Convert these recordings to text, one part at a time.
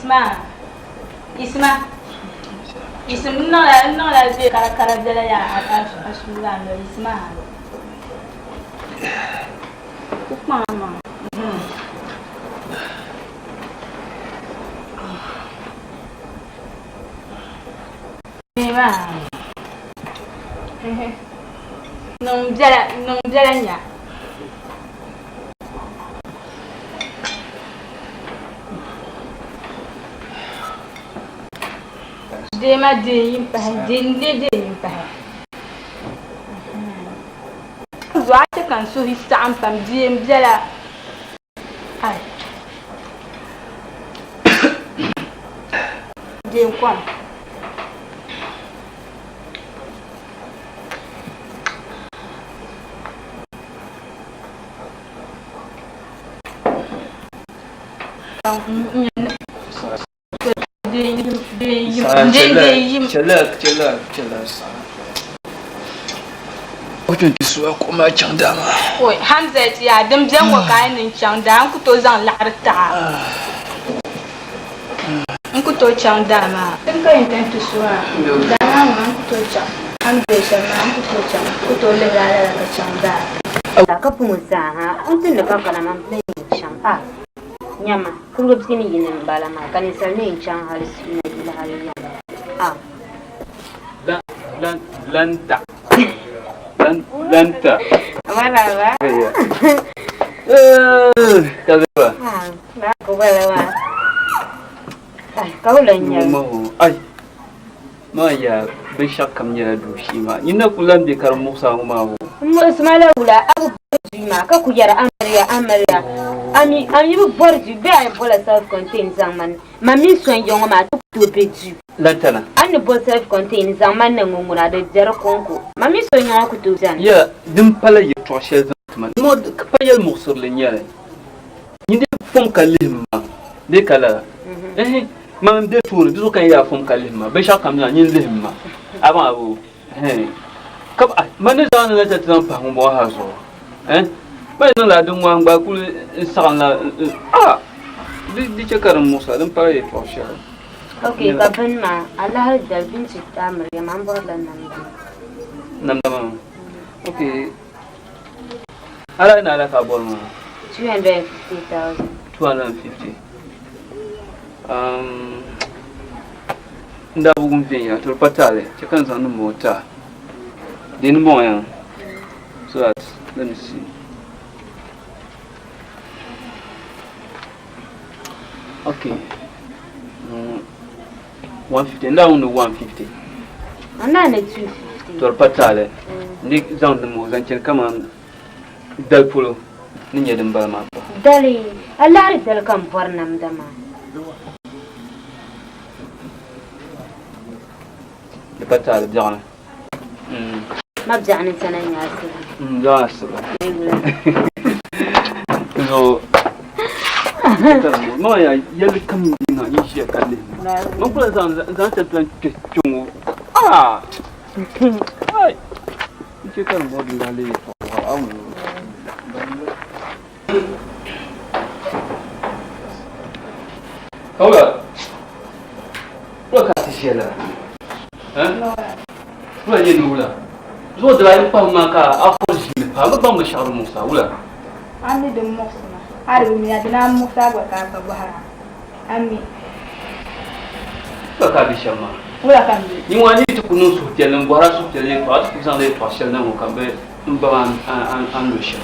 Isma, Isma, Ism n niŋla n niŋla bɛ karakara bɛla yaa a a a suuga a noli Isma. Ku kpaŋ a maŋa. Niŋ biɛla niŋ biɛla nya. Deema dee yi pahi dee n lee dee yi pahi. Zuɣu a chɛ ka n suhu saɣim pam deem biɛla. Ai. Deem kom. Hamzat yaa din beni ŋɔ ka a yi niŋ chaŋ daa n ku tooi zaŋ laɣiri taɣi a. N ku tooi chaŋ daa maa. Din ka yɛn ti su maa, daa maa ŋuna n ku tooi chaŋ. A ni be shɛm maa n ku tooi chaŋ. N ku tooi lihiri a lala ka chaŋ daa. Ka puŋɔ zaa ha, n ti ni ka kana maa m bi lahi yɛn chaŋ. A Nyama, kurigu pini yini m-bala maa, ka ninsal ni yɛn chaŋ hal nayili hal yɛm. A. Lan, lan, lanta. Lan, lanta. Marhaba. Ka zaba. Ah, ko bala maa. Ai, ka wula n-nyɛli? Ai, maa ya binshɛɣu kam nyɛla duu shee maa. Nyin na kuli lan be ka di muɣisi a ŋɔ maa o. M muɣisi ma la wula? A bi bɔri duu maa ka ku yɛri amiliya, amiliya. A mi, a mi bi bɔri duu bee a yɛn bɔla self-contained zaŋ ma ni ma mini so n-ya ŋɔ maa ti ku tooi be duu. Lantana. A ni bo self-contained zaŋ ma ni ŋɔ ŋuna di be di kɔŋko. Ma mini so n-ya ŋɔ ku tooi beni. Ya, din pala yɛtɔɣ shɛli zaŋ ti ma, ŋɔ pa yɛlimuɣisirili n-nyɛ li. Nyin dee fom ka lihim ma bee ka lala? Ɛhɛn, man m-be tooni, di zuɣu ka n yaa fom ka lihim ma, binshɛɣu kam zaa nyin lihim ma. A baŋ a bo? Ɛhɛn, ka man ni zaŋ li na ti zaŋ pahi ŋumbɔŋɔ ha zuɣu. Ɛhɛn, man yi niŋ lala din ŋɔ n gba kuli n saɣim la, a di chɛ ka di muɣis a, din pala yɛtɔɣ shɛli. Ok, ka bini maa, alahiri dali bɛ ni ti ti amiliya maa, m bɔrila namda maa. Namda maa? Ok. Ala ni ala ka bɔri maa. 250,000. 250. Um, n daa bugum viɛnyɛla to di pa taali chɛ ka n zaŋ niŋ ŋɔ ta di ni bɔŋɔ ya so that let me see okay 150 n daa wumdi 150 N daa ni 250. To di pa taali n di zaŋ din ŋɔ zaŋ chani kaman dali polo ni nyɛ din bala maa pa. Dali, a lahiri dali ka n bɔri namda maa. Di pa taali biɛɣuni. Ma biɛɣuni sana nyɛ asiba. Biɛɣuni asiba. Zuɣu ma ya yɛlli kam n yi ʒiya ka lihi ma kula zaŋ zaŋ chɛ ti kpɛ kpɛ ŋɔ aa ai n chɛ ka di bɔri din daa lee yɛltɔɣa Kawula wula ka ti ʒiya lala wula nyɛ ni wula zuɣu dibaayi n kpahim maa ka a kɔri ʒimi paa bi baŋ binshɛɣu din muɣisi a wula A mi din muɣisi ma, a di bi mi a di naan muɣisi a gba ka a gba bɔhira. A mi. Wula ka a be shɛm maa? Wula ka m be? Nyin ŋɔ a ni ti ku niŋ suhupiɛlli m-bɔhir a suhupiɛlli yɛtɔɣa, a ti ku zaŋ li yɛtɔɣ shɛli na ŋɔ ka m bi m baŋ a ni lo shɛm.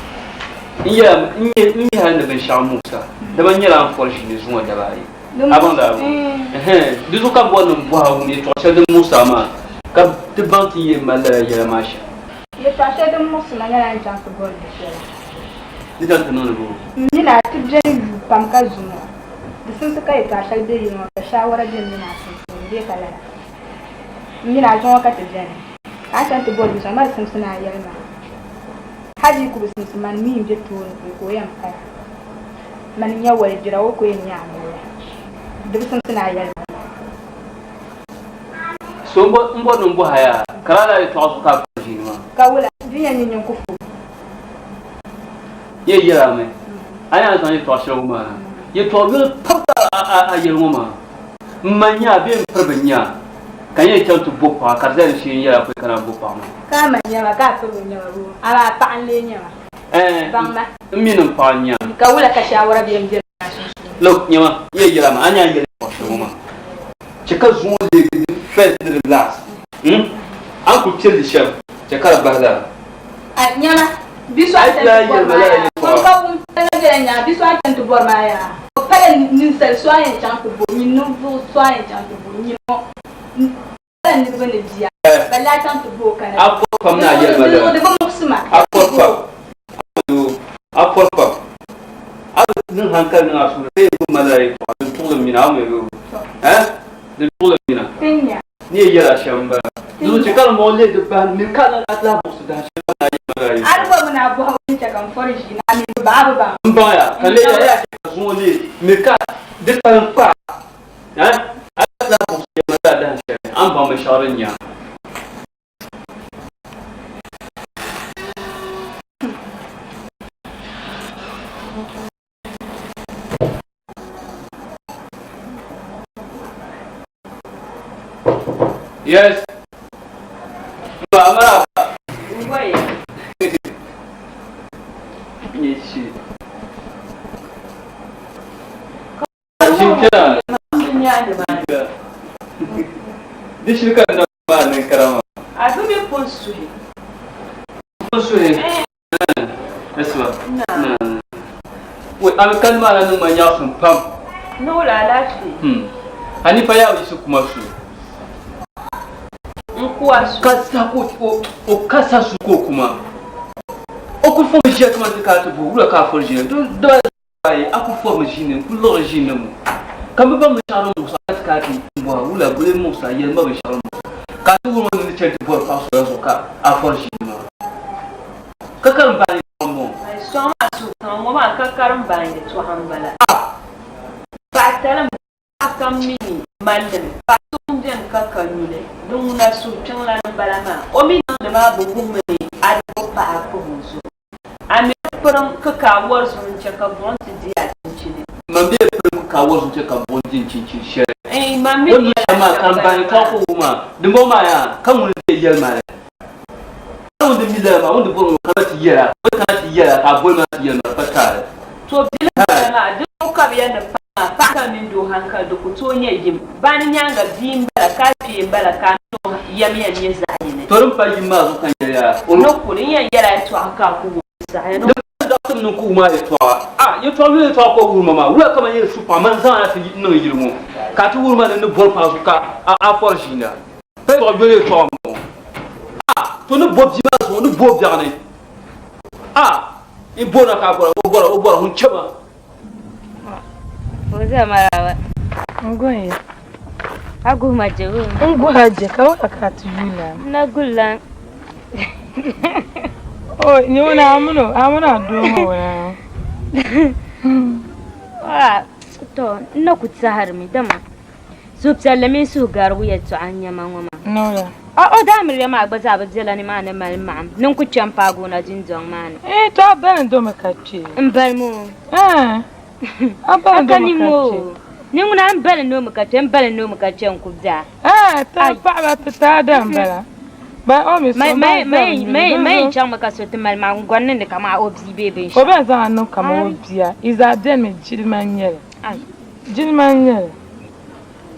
N yɛla n mi hal ni binshɛɣu muɣis a, dama n nyɛla a ni fɔri ʒini zuŋɔ daba ayi. A baŋ daa bɔ? Ɛhɛn, di zuɣu ka m bɔri ni m bɔh a wum yɛtɔɣ shɛli din muɣis a maa, ka ti baŋ ti ni yɛn mali lala yɛla maa shɛm. Yɛtɔɣ shɛli din muɣisi ma nyɛla n chaŋ ti bɔri di shɛli. Di chaŋ ti niŋdi bɔ? M mi ni a ti beni yuui pam ka zuŋɔ. Di simsi ka yɛtɔɣ shɛli be yili ŋɔ ka shaawara be m mini a sunsuuni bee ka lala. M mini a zuŋɔ ka ti beni. Ka a chaŋ ti bɔri di zuɣu, amaa di simsi ni a yɛli ma. Hal yi ku bi simsi, mani mi m-be tooni pɔi ka o yɛn paya. Mani n-nyɛ walijira, o ku yɛn nyɛ amiliya. Di bi simsi ni a yɛli ma. So m bɔri ni m bɔhi a yaa, ka lala yɛtɔɣa zuɣu ka a kpalim ʒini maa. Ka wula? Di yɛn nyɛ nyin ku fo. Yɛ yɛl a mi, a ni a zaŋ yɛtɔɣ shɛli ŋɔ maa na, yɛtɔɣ yoli pam ka a yɛli ŋɔ maa. M ma n-nya a bee m piri bi nya a ka n yɛn chaŋ ti bo paɣa ka di zali n shee n-yɛl a pɔi ka naan bo paɣa maa. Ka a ma n-nya ma ka a piri bi nya ma boo? Amaa paɣa n-lee nya ma. Ɛɛn, Baŋ ma. m mi ni m paɣa n-nya a. Ka wula ka shaawara bee m-be a sunsuuni? Look, nyama, n yɛn yɛl a maa, a nya n yɛli yɛltɔɣ shɛli ŋɔ maa. Chɛ ka zuŋɔ leegi di first ni di last. Hmm? A ni kul piɛli li shɛm, chɛ ka di bahi lala. A nyama, bi so a chani ti bɔri maa yaa. Ŋun ka wum pala bela nyaŋa, bi so a chani ti bɔri maa yaa. O pala ninsal so a yɛn chaŋ ti bo, nyin ninvuɣ so a yɛn chaŋ ti bo, nyin ŋɔ pala niriba ni bia, ba daa chaŋ ti bo o kana. A pɔri pam ni a yɛli ma lala. Di bi muɣisi ma. A pɔri pam. A pɔri pam. A bi niŋ hankali niŋ a suhu ni ka yɛn gbubi ma lala yɛltɔɣa din tuɣili m mini a, a mi bɛ eh? Din tuɣili m mini a. Ti nya. Ni yɛn yɛl a shɛm m-bala. Di zuɣu chɛ ka di mɔɣu leei di bahi mini ka a lan a ti lahi buɣisi dahin shɛli ka n daa yɛli ma lala A di bɔri mi ni a bɔhigu din chɛ ka n fɔri ʒii ni a mini bɛ baɣa bi baŋ. M baŋya ka lee yaa yaa chɛ ka zuŋɔ leei mini ka di kpalim kpa a, a ti lahi buɣisi yɛli ma lala dahin shɛli, a ni baŋ binshɛɣu din nya. Yes. Ba mara. Ngoya. Nye shi. Shinkira. Di shiri ka na maa niŋ karama. A bi mi pun suhi. Pun suhi. Esma. Wai an kan maa na niŋ ma nyaɣisim pam. Ni wula alaafee? Hmm. Hanifa yaa yiɣisi kuma su. N kuwa su. Ka sa ka o o ka sa su ka o kuma. O kuli fɔmi ʒiya kamani ti ka ti bo wula ka a fɔri ʒiya. Doo Ayi, a ku fɔrimi ʒini n-ku liɣiri ʒini ni ŋɔ, ka m bi baŋ binshɛɣu din muɣis a ka ti ka a ti bɔhi wula boli m-muɣis a, yɛli ma binshɛɣu din muɣis a, ka a ti wurim o ni ni chani ti bɔri paɣ so la zuɣu ka a fɔri ʒini maa. Ka karimbaani yɛtɔɣa m-bɔŋɔ. Ayi, sɔŋ maa suhupiɛlli ŋɔ maa ka karimbaani yɛtɔɣa m-bala. Paɣa tali m-bala. Paɣa kam mi ni mali li mi. Paɣa so ŋun beni ka ka nyuli, di ŋuna suhukpiŋlana m-bala maa. O mi niŋdi maa bi wuhimi ni a di bo paɣa kpahi o zuɣu. A mi di pirim kikaa wari zuɣu n-chɛ ka buɣim ti di a chinchini. Man bee pirim kikaa wari zuɣu n-chɛ ka buɣim di n chinchini shɛli. Ɛɛn, man mi O ni yɛla shɛm maa, ka shɛm m bahi bala tɔɣi maa. ka o wum a. Dimbɔŋɔ maa yaa, ka ŋuni n-lee yɛli ma li? Ka ŋun di mi lala maa, o ni di bɔri ŋɔ kana ti yɛl a, o ni kana ti yɛl a, ka a boli ma ti yɛli ma di pa taali. To biɛla bala maa, di zuɣu ka bɛ yɛli ni paɣa maa, paɣa kam mini doo hankali di ku tooi nyɛ yim. Ba ni nyaaŋa bia m-bala ka a kpee m-bala ka a mini o yɛm yɛn nyɛ zaɣ yini. To din pa yim maa zuɣu ka n yɛli a, o ni kuli n yɛn yɛl a yɛtɔɣa ka a ku wum saɣiya ni o. Di pa zaɣisim ni n ku wum a yɛtɔɣa. A yɛtɔɣa yuli yɛtɔɣa ka o wurim ma maa, wula ka man yɛn su paɣa man zaŋ a ti niŋ yili ŋɔ ka a ti wurim ma ni n ni bɔri paɣa zuɣu ka a fɔri ʒiina? Pa yɛtɔɣa yoli yɛtɔɣa m-bɔŋɔ. A to ni bo bia maa zuɣu ni bo biɛɣuni. A n bo na ka a bɔra, o bɔra, o bɔra, ŋun chɛ ma. Fauziya maraba. N guhi ya. A guhi ma je o. N guhi a je ka wula ka a ti yuui lana. N na guli lan. O nyɛ ŋuna a mini a mini a doo ŋɔ wula. Ah, to n na ku tɛhirimi dama Suhupiɛlli mini suhugarigu yɛtɔɣa n-nyɛ ma ŋɔ maa. Nora. O daamiliya maa gba zaa bi bela nimaani mali maɣim ni n ku kpe m-paagi o na dundɔŋ maa ni. Ee, to a bali n-domi ka kpe. M bali mi o. Ɛɛn, a bali A ka n-domi ka niŋ o. kpe. Ni ŋuna m bali n-domi ka kpe, m bali n-domi ka kpe n-ku be a. Ɛɛn, ti paɣiba ti taai da m-bala. Ba o mi so ba Ma zari nyuli, ma yɛn dinzuɣu chaŋmi ka so ti mali maɣim n-gɔri niŋdi kaman o bia bee o binshɛɣu. bɛn zaŋ a niŋ kaman o Ai. bia. Yi zaa benimi jilima n-nyɛ li. Ai. Jilima n-nyɛ li.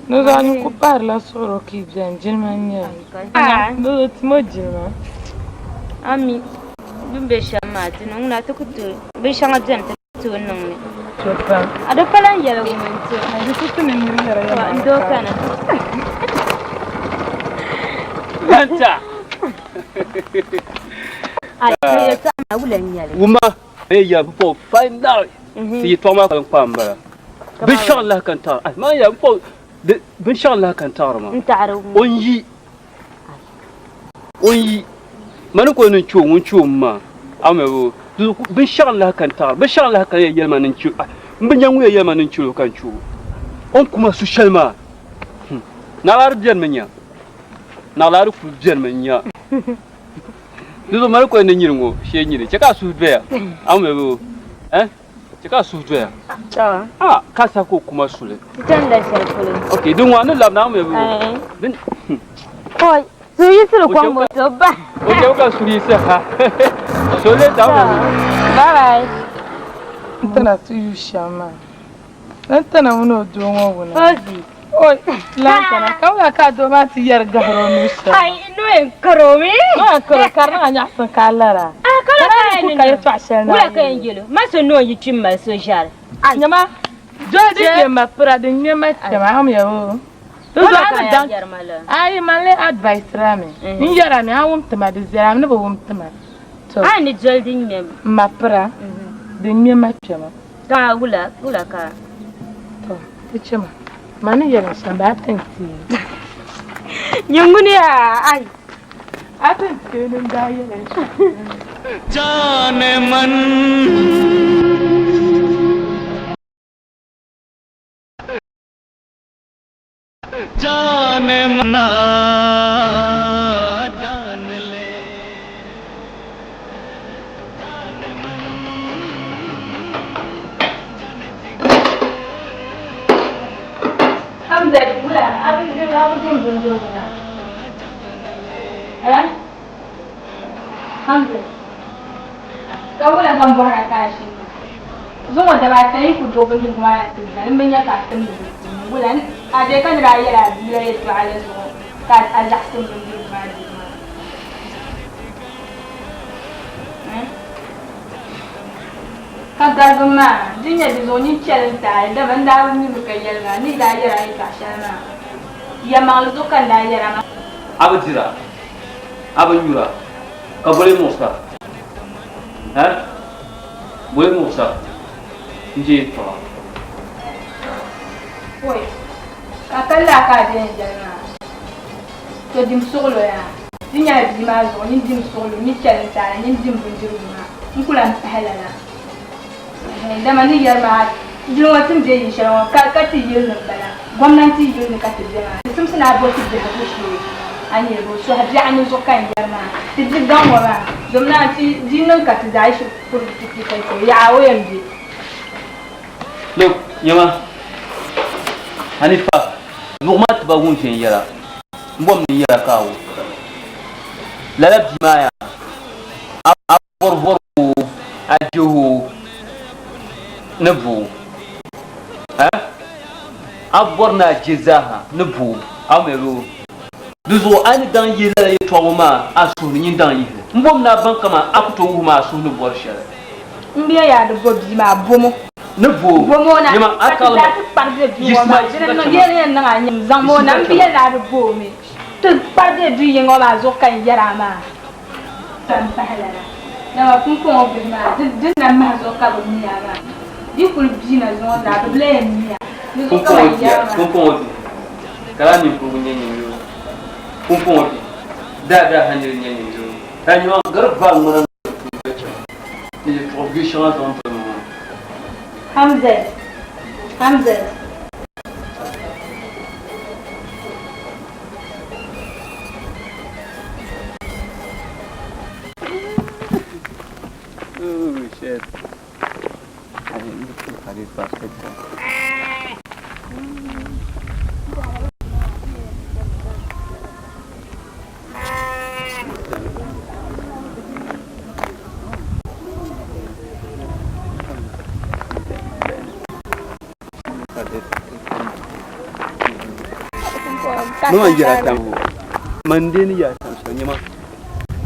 Di zuɣu a ni ku pahirila suɣiro ka yi beni, jilima n-nyɛ li. Di zuɣu tim o jilima. A mi din be shɛm maa, ti niŋ ŋuna ti ku tooi, binshɛŋa beni ti ku tooi niŋ li. To pam. A di pala n yɛligu mini ti. Di ku ti ni niri yɛra yɛla N doo kana. Lanta. Ai, ka yɛltɔɣa maa wula n-nyɛ li? Wumma, n yɛn yɛli pupɔɣu finally. Ti yɛtɔɣa maa kpalim kpaam m-bala. Binshɛɣu n-lahi ka n taɣiri. Ai, maa yɛli pupɔɣu binshɛɣu n-lahi ka n taɣiri maa. N taɣiri O ni yi, o ni yi, mani ka o ni n-chɛ o, ŋun chɛ o m-maa. A mi o, binshɛɣu n-lahi ka n taɣiri, binshɛɣu n-lahi ka yɛn yɛli ma ni n chɛ o. Ai, m bi nya ŋun yɛn yɛli ma ni n chɛ o ka n chɛ o. O ni ku ma su shɛli maa, hmm, naɣilari benimi nya, naɣilari kuli benimi nya. Di zuɣu mali koli ni nyini ŋɔ shee nyini chɛ ka a suhu doya a mi o, eh? Chɛ ka a suhu doya. A ka saha ka o kuma suli. Ti chanila shɛli polo. Ok, din ŋɔ a ni labina a mi bi. Din. Oi, suhu yiɣisiri kɔŋ moto ba. O chɛ ka suhu yiɣisi ha. So later. Bye bye. N ti na ti yu shɛm maa. N ti na ŋuni o doo ŋɔ wuna. Fauzi. Oi, lantana, ka wula ka a doo maa ti yɛri gahiri o nuu shɛm? Ai, no yɛn kari o mi. No yɛn kari o, ka di niŋ a nyaɣisim ka a lara. Ah, ka wula Ka ka naan a ku yɛn ka niŋ? yɛtɔɣa shɛli Wula naan ka yɛn yɛli. yɛl o? Ma so ni o yi kpi m-mali so ʒɛri. Ai, nyama, doli din nyɛ ma pira, din nyɛ ma kpɛma, a wumya o. Di Wula zuɣu a ka ni a daŋ yɛn yɛri ma la? Ai, man lee advice a mi. N yɛra mi, a wum ti ma, di viɛla, a mi ni bi wum ti ma. To. A ni doli din nyɛ m ma pira, din nyɛ ma kpɛma. Ka wula, wula ka. To, di chɛ ma. Ma ni yɛli shɛm bee a ti n teei? Nyin ŋuni yaa, ai. A ti n teei ni n daa yɛli shɛm. Jaane man. Jaane mana jaan le. Jaane man jaane jigar. Hamza wula a bi dim a bi dim bindirigu maa eh Hamza ka wula ka n bɔhira ka a shini maa Zuŋɔ daba ata yi ku duɣi bindirigu maa na ti zali m bi nya ka a timdi di puuni. Wula a dee ka ni daa yɛl a bia la yɛtɔɣa la zuɣu ka a zaɣisim bindirigu maa dibu maa? Ka garigi maa, di nyɛ di zuɣu nyin chɛli n-taali, dama n daa bi mi mi ka yɛli ma, n ni daa yɛr a yɛtɔɣ shɛli maa, yɛlimaŋli zuɣu ka n daa yɛr a maa. A bi dira, a bi nyura, ka boli muɣisa, eh? Boli muɣisa n-je yɛtɔɣa. Pɔi ka a kali laa ka a beni jɛli maa, to dim suɣilo yaa. Di nyɛla bia maa zuɣu, nyin dim suɣilo, nyin chɛli n-taali, nyin dim bindirigu maa. N ku lan pahi lala. Ɛhɛn, dama ni yɛri maa, yili ŋɔ ti ni be yil shɛli ŋɔ ka ti yili ni m-bala, gomnanti yili ni ka ti be maa. Di simsi ni a bo ti biɛhigu shee, a ni yɛli bo sɔhi biɛɣu ni zuɣu ka n yɛri maa. Ti bi gaŋ ŋɔ maa, domi a ti di niŋ ka ti zaa yi shikuru ti kpi ka chɛ o, yaɣa o yɛn be. Look, nyama, Hanifa, zuɣu maa ti ba wum viɛnyɛla, m bom ni n yɛla ka a wum. Lala bia maa yaa, a bɔri bɔri o, a je o ni bo o, a bɔri ni a je zaaha ni bo o, a mi bi o. Di zuɣu a ni daŋ yihi lala yɛtɔɣa ŋɔ maa a suhu ni, nyin daŋ yihi li. M bom ni a baŋ kaman a ku tooi wuhi ma a suhu ni bɔri shɛli. M bia yaa di bo bia maa, bomo. Ni bo o. Bomo o na, Nyama, a ka ti kaɣili zaa ma. ti kpari bɛ bia ŋɔ Yiɣisima, maa. yiɣisima Dini n-niŋ chama. yɛli yɛn niŋ a nyam, zaŋm o na. Yiɣisima M bia chama. ni a di bo o mi. Ti kpari bɛ du yiŋa maa zuɣu ka n yɛri a maa. Ka m pahi lala, dama pumpɔŋɔ bihi maa, di na mahi zuɣu ka bɛ mi a maa. Di kul biina zuŋɔ zaa, bɛ bi lahi yɛn mi a. Di zuɣu ka Pumpɔŋɔ man bia, yɛri maa. pumpɔŋɔ bihi, ka lala ninkurigu nyɛ nyin yoo. Pumpɔŋɔ bihi, daa daa ha niri nyɛ nyin yoo. Ka nyama gari va ŋmana puuni ka chɛ ni yɛtɔɣ biɛ shɛŋa zaŋ doli ma maa. Hamzat, Hamzat. Oh shit. I didn't look at it basketball. Mama yɛra tam man dee ni yɛra tam shɛli nyɛma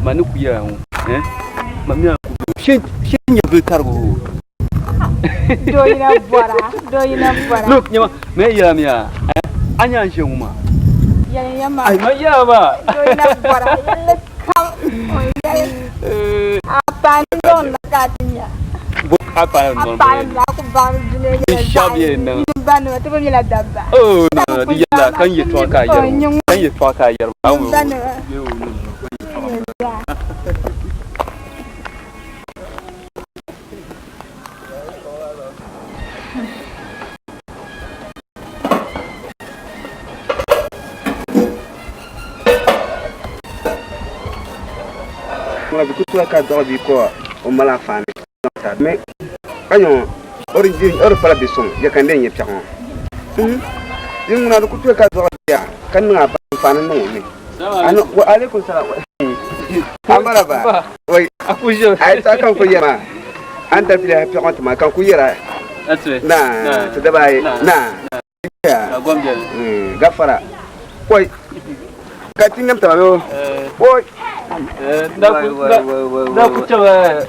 ma ni ku yɛra ŋɔ eh ma mi ku she she nyɛ bili tarigu Doo yina bɔra doo yina bɔra look nyɛma ma yɛra mi yaa eh a nya n ʒe ŋɔ maa yɛli yɛma ai ma yɛra maa doo yina bɔra yɛlli kam o yɛli a paani lɔŋ na ka a ti nya Bo a paani a lɔŋ paani la ku baŋ dunia Binshɛɣu nyɛla zaɣ bɛ yɛn niŋ. yini ba nima ti bi nyɛla dabba Oh no no di yɛla ka n yɛtɔɣa ka a yɛri ŋɔ ka n yɛtɔɣa ka a yɛri maa Yini ba nima. Ŋɔ bi ku tooi ka dɔɣi bia ka o mali anfaani mi ka nyɛ O di pala bi suŋ ya ka n lee nya piɛɣu ŋɔ. Din ŋuna di ku tooi ka dɔɣi bia ka niŋ a anfaani niŋ o mi. Wa alaikum salam. An bala ba. Wai. Ai ta kan ku yɛra an da bila piɛɣu ŋɔ ti ma kan ku yɛra. Na ti daba ayi. Na. Gafara. Koi. Ka ti nyam taba bɛ o. Da ku chɛba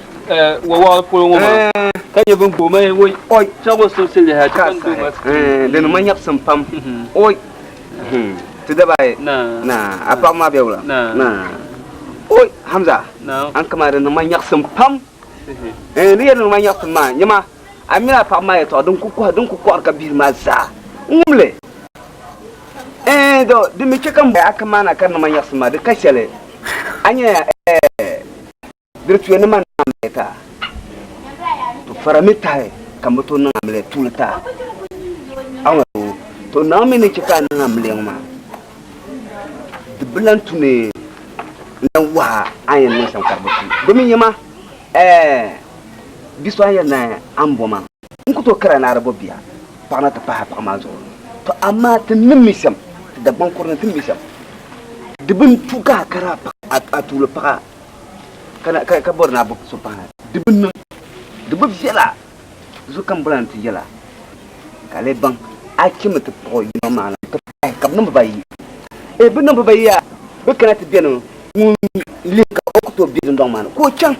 wawaɣa polo ŋɔ maa ka nyɛ bin gbooi ma woi oi chaŋ so sili ha ka sahi di niŋ ma nyaɣisim pam oi ti daba ayi na a paɣa maa bɛ wula na oi Hamza an kama di niŋ ma nyaɣisim pam ni yɛn niŋ ma nyaɣisim maa nyama a mini a paɣa maa yɛtɔɣa din ku kɔhi din ku kɔhiri ka bihiri maa zaa n wum li di mi chɛ ka m a kamaana ka di niŋ ma nyaɣisim maa di ka shɛli a nyɛya Di tuya ni man amiliya taa, to fara mi tahi ka m bi tooi niŋ amiliya tuuli taa. To Naawuni mi ni chɛ ka a niŋ amiliya ŋɔ maa, di bi lan tu ni n lan wuhi a a ni yɛn niŋ shɛm ka di bi tu. Domin nyama, ɛɛh, bi so a ni yɛli ni a ni bo ma, n ku tooi kari a ni a di bo bia paɣa na ti pahi a paɣa maa zuɣu. To amaa ti ni mi shɛm, ti Dagbaŋ kurili ni ti ni mi shɛm, di bi tu ka a kari a tuuli paɣa ka bɔri ni a bo so pahi na, di bi niŋ, di bi viɛla. Zuɣu kam bɔla ni ti yɛla, ka a lee baŋ a chemi ti kpuɣi yino maa na nti pahi ka bɛ niŋ bibayi. Ee, bɛ niŋ bibayi yaa, bɛ kana ti beni ŋun lihi ka o ku tooi be dundɔŋ maa ni ka o chaŋ.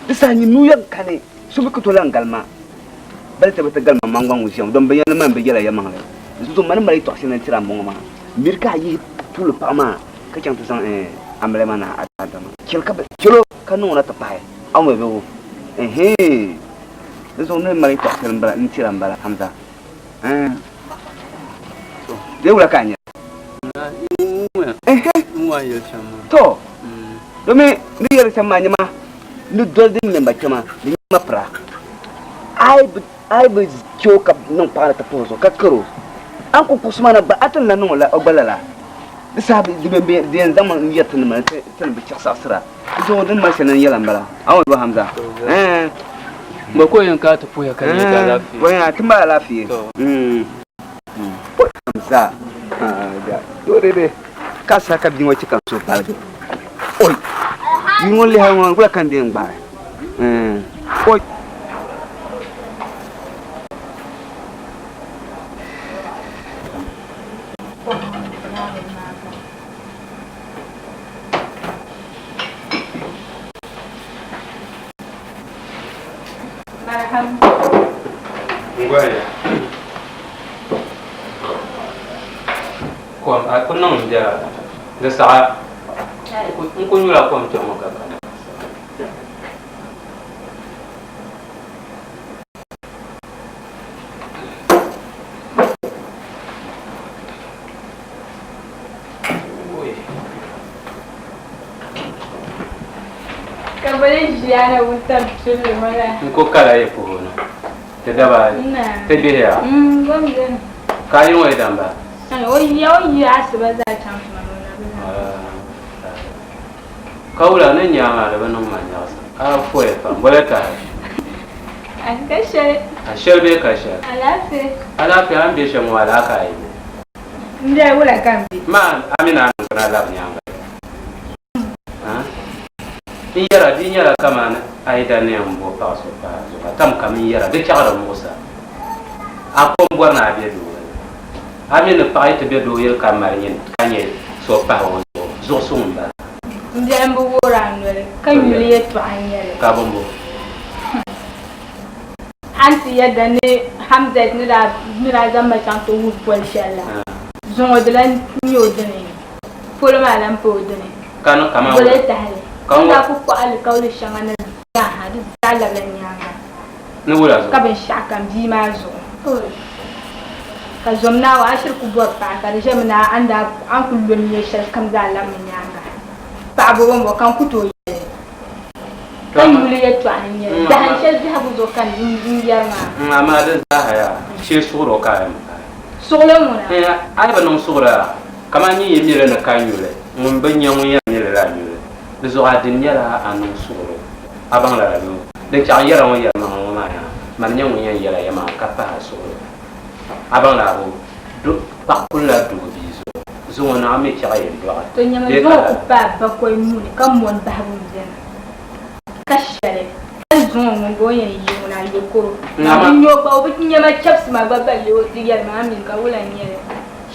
Di saha nyin nuu yɛn kani, so mi ku tooi lan galima. Bali ti bi ti galima maŋgbaŋ ŋun ʒiya ŋɔ, dom bɛ yɛn ni mani bɛ yɛla yɛlimaŋli. Di zuɣu mani mali yɛtɔɣ shɛli na n-tiri a m-bɔŋɔ maa, miri ka a yihi tuuli paɣa maa ka chaŋ ti zaŋ amiliya maa na a daadama. Chɛli ka bɛ chɛl o ka niŋ o na ti pahi a ŋɔ bɛ o. Ɛhɛɛn! Di zuɣu ni mali yɛtɔɣ shɛli m-bala n-tiri a m-bala, Hamza. Ɛɛn! Dee wula ka a nya? Ɛhɛn! To, domi ni yɛli shɛm maa nyɛma ni doli din nyɛ ma kpɛma di nyɛma pira. A yi bi chɛ o ka niŋ paɣa ni ti puhi o zuɣu ka kar o, a ni ku kuɣisi maa na gba a ti ni lan niŋ o gba lala. Di saha di yɛn zaŋmi n-yɛri ti nima ni ti ni bi chaɣisaɣisira. Di zuɣu din mali shɛli ni n yɛla m-bala. A ni bɔ Hamza? Ɛɛn. Gba ka o yɛn ka ti puhiya ka nyɛ ti alaafee. Bɔnya, ti mali alaafee. Hamza, doo dee dee ka saha ka bia ŋɔ chɛ ka n suhu paligi. Oi! Bia ŋɔ lihi ŋɔ wula ka n di yɛn gbaai? Oi! Kom a ku niŋ n biɛla di saha n ku nyula kom kpɛ ŋɔ ka kana. Ka bɛ ni ʒiya na wuntaŋ pilli ŋɔ la. N ku kala yi puhi ni ti daba ayi ti bihi ya. Gom beni. Ka a yi ŋɔ yi damba? O yiya o yiya asiba zaa chaŋ tuma ni o na bi lahi. Ka wula ni nya maa di bi niŋ ma nyaɣisim. A foya pam, bɔla tahi? A ka shɛli. A shɛli bee ka shɛli? Alaafee. Alaafee, a ni be shɛm ŋɔ alaaka a yi be. M biɛhi wula ka m be? Maa a mini a niŋgbuna labi nyaaŋa. N yɛra di nyɛla kamani a yi da ni yɛn bo paɣ so pahi a zuɣu ka tam kam n yɛra di chaɣiri muɣisa. A ko m-bɔri ni a be doo yili. A mi ni paɣa yi ti be doo yili ka mali nyin ka nyɛ so pahi o zuɣu, zuɣu suŋ m-bala. M biɛhi m-bi wuhiri a noli ka nyuli yɛtɔɣa n-nyɛ li. Ka bɔmbo. A ni ti yɛda ni Hamzat ni daa zaŋ ma chaŋ ti wuhi pol shɛli la, zuŋɔ di lan nyɛ o dini. Polo maa lan pa o dini. Ka niŋ kaman Boli tahili. Ka N ŋɔ. daa ku kɔhi alikauli shɛŋa ni zaa ha, di zaa labila nyaaŋa. Ni wula zuɣu? Ka binshɛɣu kam bia maa zuɣu. Ka zom Naawuni, a shiri ku bɔri paɣa, ka di ʒɛmi ni a ni daa a ni ku lo nia shɛli kam zaa labimi nyaaŋa. Paɣa bɔbɔmbɔ ka n ku tooi yɛli. Ka nyuli yɛtɔɣa n-nyɛ li. Dahin shɛli biɛhigu zuɣu ka n yɛri maa. Amaa di zaa yaa, shee suɣiri o ka a yɛn paai. Suɣili ŋuna. A yi bi niŋ suɣiri a, kamani nyin yi mi li ni ka nyuli, ŋun bi nya ŋun yɛn mi li la nyuli. Di zuɣu a dini nyɛla a niŋ suɣiri, a baŋ lala bee? Din chaɣ n yɛra ŋɔ yɛlimaŋli ŋɔ maa yaa. Mani nyɛ ŋun yɛn yɛla ya maa ka pahi a suɣulo. A baŋ la a bo paɣa kulila doo bia zuɣu. Zuŋɔ ni a mi chɛɣu yɛn dɔɣi To nyɛmi bee zuŋɔ ka ku lala. paai bakɔi nuuni ka mɔni bahibu m-beni ka shɛli hali zuŋɔ ŋun gba o yɛn yi ŋuna yokoro ka bɛ nya o gba o bi nyɛma chɛbisi ma gba balli o ti yɛli ma a mi ka wula n-nyɛ li.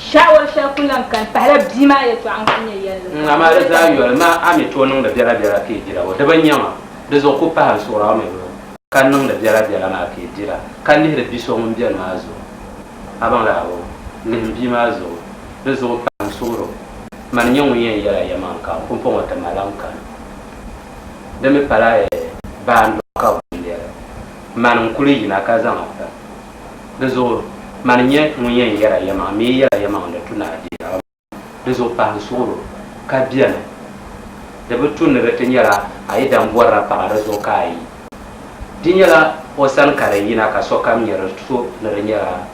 Shaawari shɛli ku lan kani pahila bia maa yɛtɔɣa n-ku nyɛ yɛlli kam. Amaa di zaa yoli maa a mi tooi niŋdi biɛla biɛla ka yi dira o di bi nyaŋ a di zuɣu ku pahi n suɣiri a mi bi ka niŋdi biɛla biɛla maa ka yi dira ka lihiri bi so ŋun beni maa zuɣu a baŋ la o lihim bia maa zuɣu di zuɣu pahi n suɣiri o mani nyɛ ŋun yɛn yɛla yɛmaŋ ka pumpɔŋɔ ti ma lan kani di mi pala baa n-dɔɣi ka bundɛli mani n-kuli yina ka zaŋ a pa Di zuɣu mani n-nyɛ ŋun yɛn yɛra yɛmaŋ, mi yi yɛra yɛmaŋ di tu ni a deeri a. Di zuɣu pahi n suɣiro ka beni. Di bi tu ni di ti nyɛla a yi dan bɔrila paɣa di zuɣu ka a yi. Di nyɛla o sani ka di yina ka sokam nya di tu ni di nyɛla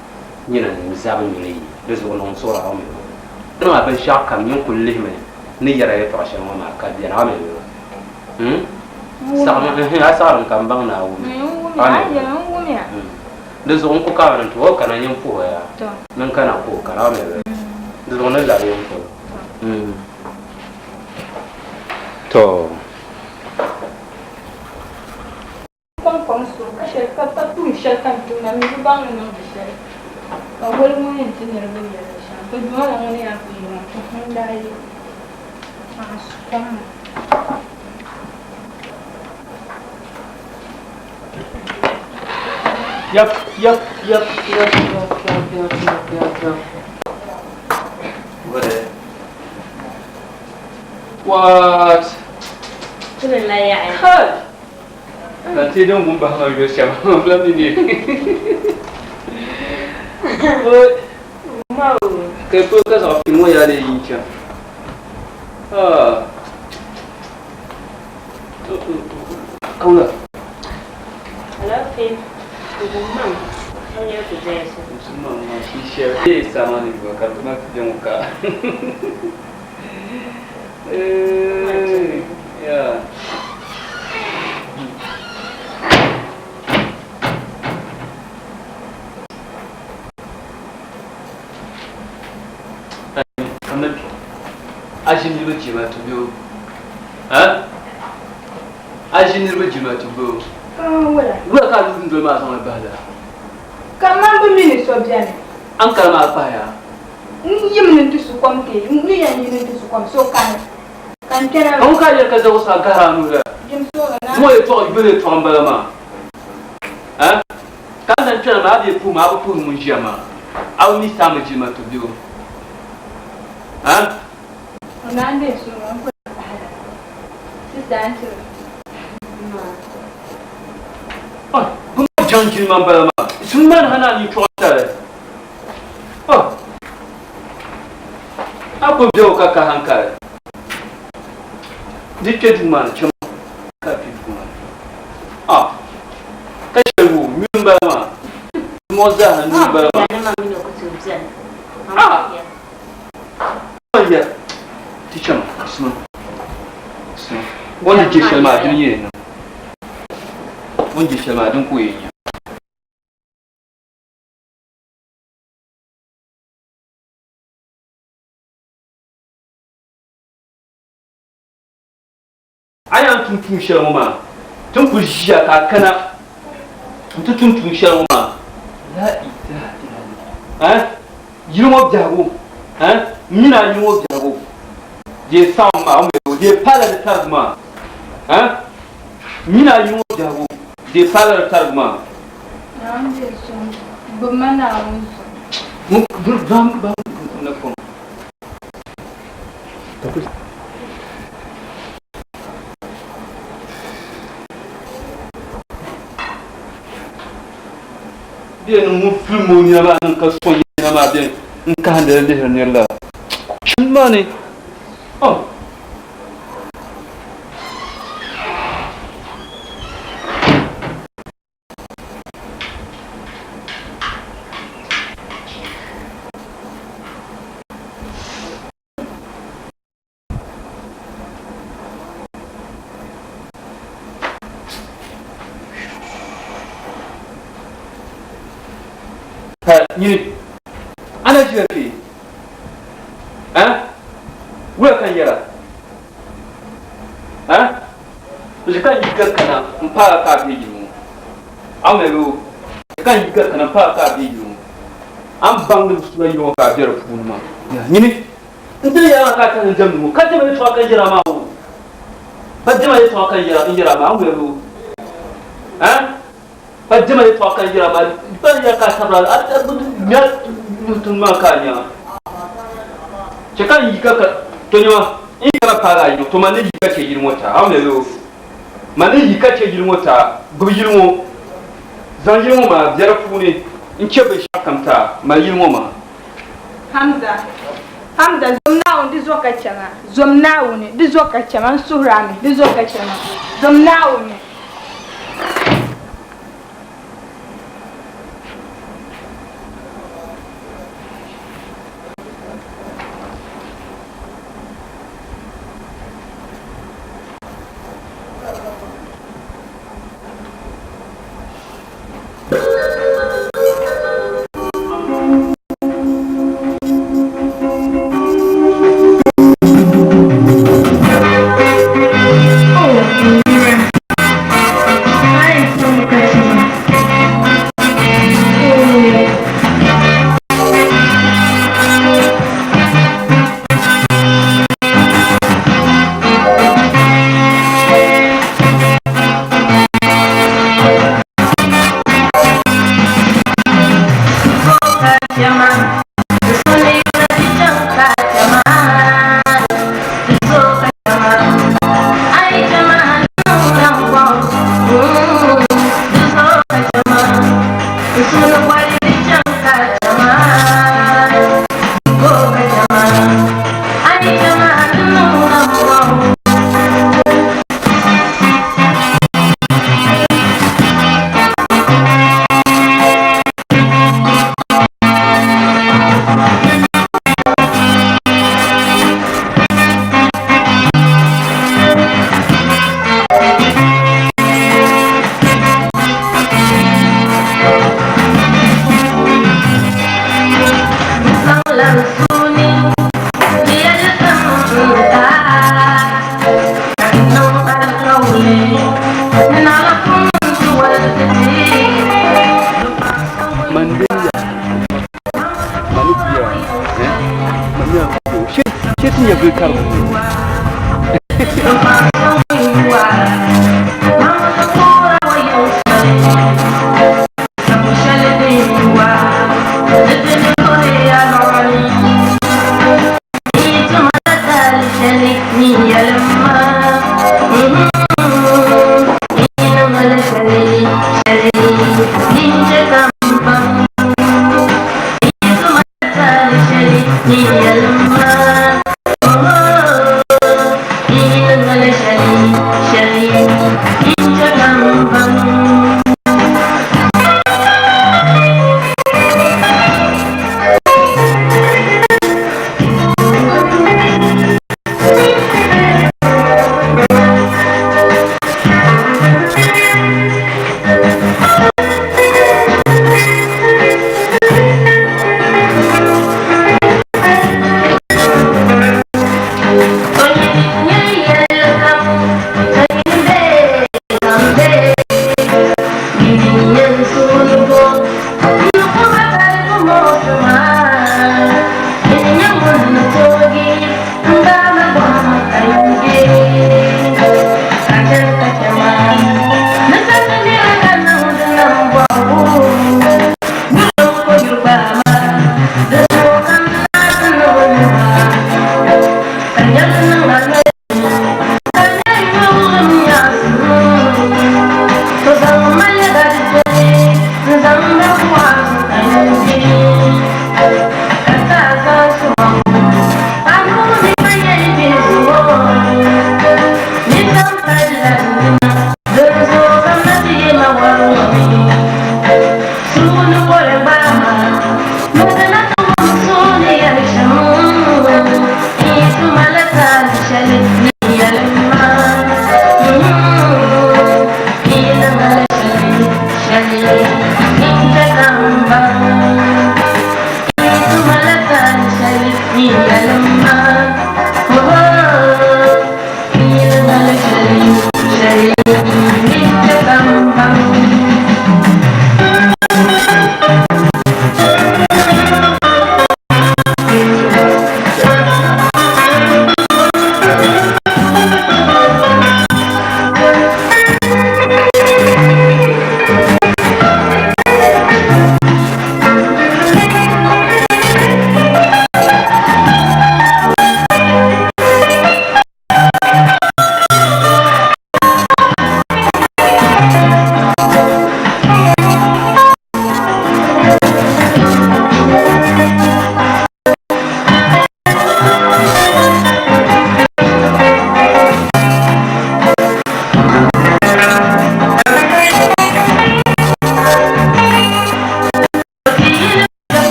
nyini n-zabi nyuli yi. Di zuɣu niŋ n suɣiro a mi bi niŋ a binshɛɣu kam nyin kuli lihimi ni yɛra yɛtɔɣ shɛli ŋɔ maa ka beni a mi bi. Hmm? Saɣimi, ɛhɛn, a saɣirim ka m baŋ ni a wum. A mi bi. Di zuɣu n ku ka ni ti o kana nyin puhi o ya. Ni n kana ka o kana, a mi bi. Di zuɣu ni labi yin polo. To. Kom kom so ka shɛli ka ka tuun shɛli ka n tumda mi bi baŋ ni niŋdi shɛli ka woli ŋɔ yɛn ti niriba yɛlli shɛm ti duuma la ŋuni yaa kuli yi ŋɔ to n daa yi maa su kom maa. Yap, yap, yap, yap, yap, yap, yap, yap, yap, yap. What? What? Tuli la yaɣi. Kai! Ka ti din ŋun bahi ma yuli shɛm filim ni ne. Ka polo ka zaɣ pini ŋɔ yaa lee yi chaŋ. Ah. Kawula. Alaafee. Gummaŋ. Ka nyɛ ti jɛnsi. Gummaŋ maa shi shɛli. Ee sama ni gba ka ti ma ti bɛ ŋɔ ka. Ee yeah. A ʒi niriba jilima ti be o. Ha? A ʒi niriba jilima ti be o. Wula? Wula ka a lu dundoli maa zaŋ li bahi lala? Kaman bɛ mi ni so beni. A ni kali maa pahiya. N yim ni n-ti su kom kpe, n ni yɛn yi ni n-ti su kom, so kani ka n kpɛna. Ka ŋun ka yɛli ka zaɣ o gahiri a nuhi la? Jim sooli na. Ŋɔ yɛtɔɣa yoli yɛtɔɣa m-bala maa. Ha? Ka n dan kpɛna maa, a bee puhi ma, a bi puhiri ŋun ʒiya maa. A bi mi saami jilima ti be o. Ha? O naan deei suhu ŋɔ, n ku lahi pahi la. Sista, a ni tiri. Oi, bɛ ma jaŋ jilima m-bala maa. Suhu maa ni ha naan yi chɔɣu tali. Oh! A ku be o ka ka hankali. Di kpe duu maa ni, chama ka kpe duu maa ni. Ah! Ka shɛli wo, nyuli m-bala maa. Mɔɣu zaaha nyuli m-bala maa. Ah! Ya, ti chama, suma. Suma. O ni je shɛli maa, dini yɛn niŋ. O ni je shɛli maa, dini ka o yɛn nya. A yɛn tum tuun shɛli ŋɔ maa, ti ni kuli ʒiya ka a kana nti tum tuun shɛli ŋɔ maa, la ilaha illallah, eh? Yili ŋɔ biɛhigu, eh? M mini a yili ŋɔ biɛhigu dee saɣim maa, o mi o dee pala di tarigu maa, eh? M mini a yili ŋɔ biɛhigu dee pala di tarigu maa. Naawuni deei suŋ, gbubi ma Naawuni zuɣu. Bɛ ni ŋun filim o nina maa niŋ ka sɔŋ nina maa bɛ n kahindili lihiri nir la. Chim maa ni. Oh. Nyini a na ʒiya kpee? Eh? Wula ka n yɛra? Eh? N ka n yi gari kana m paai ka a be yili ŋɔ. A mi bɛ o? N ka n yi gari kana m paai ka a be yili ŋɔ. A ni baŋ ni bi sula yili ŋɔ ka a be di puuni maa. Nyini n ti yɛra ka a chani n jɛmdi ŋɔ ka jɛma yɛtɔɣa ka n yɛra maa o. Pa jɛma yɛtɔɣa ka n yɛra maa a mi bɛ o? Eh? Pa jɛma yɛtɔɣa ka n yɛra maa pa n yɛra ka a sabira a nya tuŋ maa ka a nya. Chɛ ka n yi ka ka to nyama n yi kana paagi a yili to man ni yi ka chɛ yili ŋɔ taa a mi bɛ o? Man ni yi ka chɛ yili ŋɔ taa gbubi yili ŋɔ zaŋ yili ŋɔ maa biɛri puuni n chɛ binshɛɣu kam taa mali yili ŋɔ maa. Hamza, Hamza, zom Naawuni di zo ka chɛ ma. Zom Naawuni di zo ka chɛ ma. N suhir a mi, di zo ka chɛ ma. Zom Naawuni.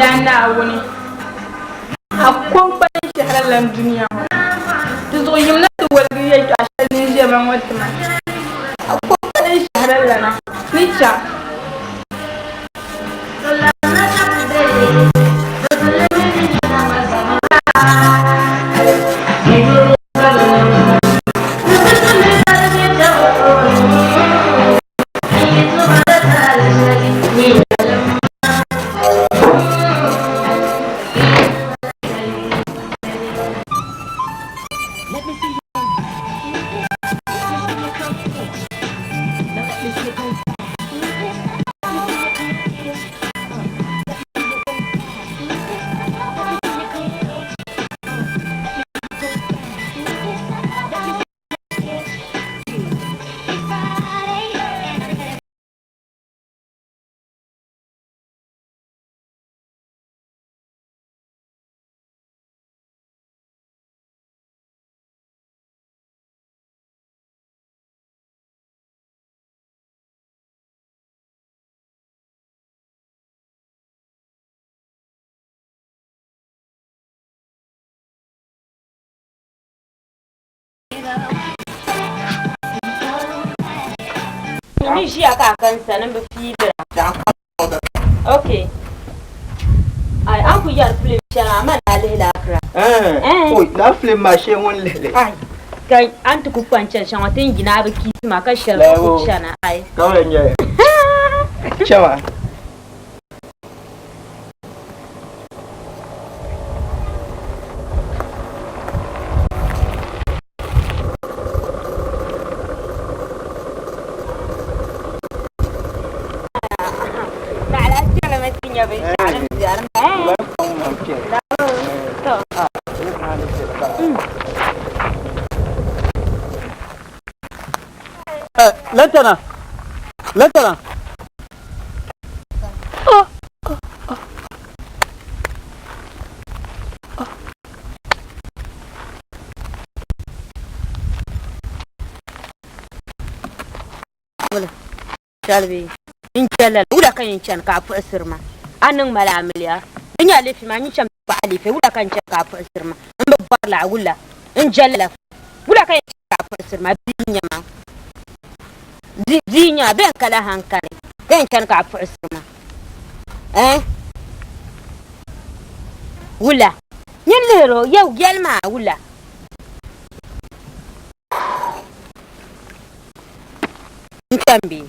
Yaa Naawuni, a kɔŋkpa ni shɛhira lan dunia ŋɔ. Di zuɣu yim na ti woligi yɛltɔɣa shɛli din ʒiɛm ma ŋɔ ti ma. A kɔŋkpa ni shɛhira lana ni chaŋ. Ni ʒiya ka a kan sani n bi fiibira. Ok. Ai, an ku yɛri film shɛŋa a man daa lihi la akira. Oi, laa film maa shee ŋun lihili. Ai, ka an ti ku kpa n chani shɛŋa ti ni yina a bi kiisi ma ka shɛli ka ku chana. Ai. Ka bɛ nyɛ chɛma. Lantana! Lantana! Shɛli n chɛ lala wula ka yɛn chani ka a puɣisiri ma a niŋ ma la amiliya di nyɛ aleefi maa n chɛmi kpa aleefi wula ka n chɛni ka a puɣisiri ma n bi bɔri la wula n jɛ lala wula ka yɛn chɛni ka a puɣisiri ma bia n nyɛ ma bia n nyɛ ma bɛn ka la hankali ka yɛn chɛni ka a puɣisiri ma eh wula nyin lihiri o yɛli maa wula N kpɛm bee?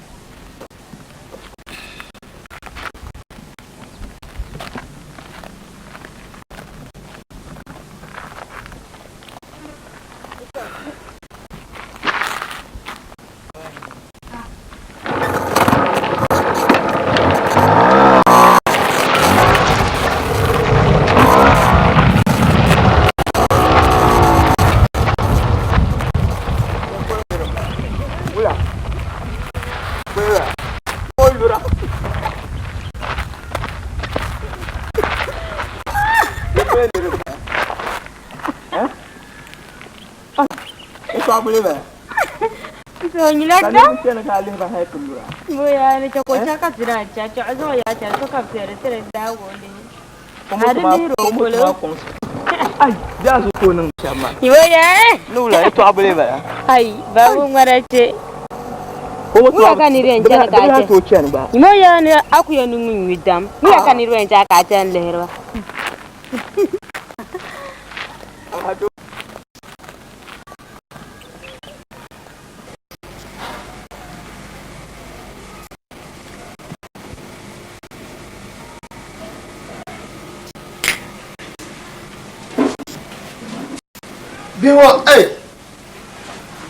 Bihi ŋɔ ei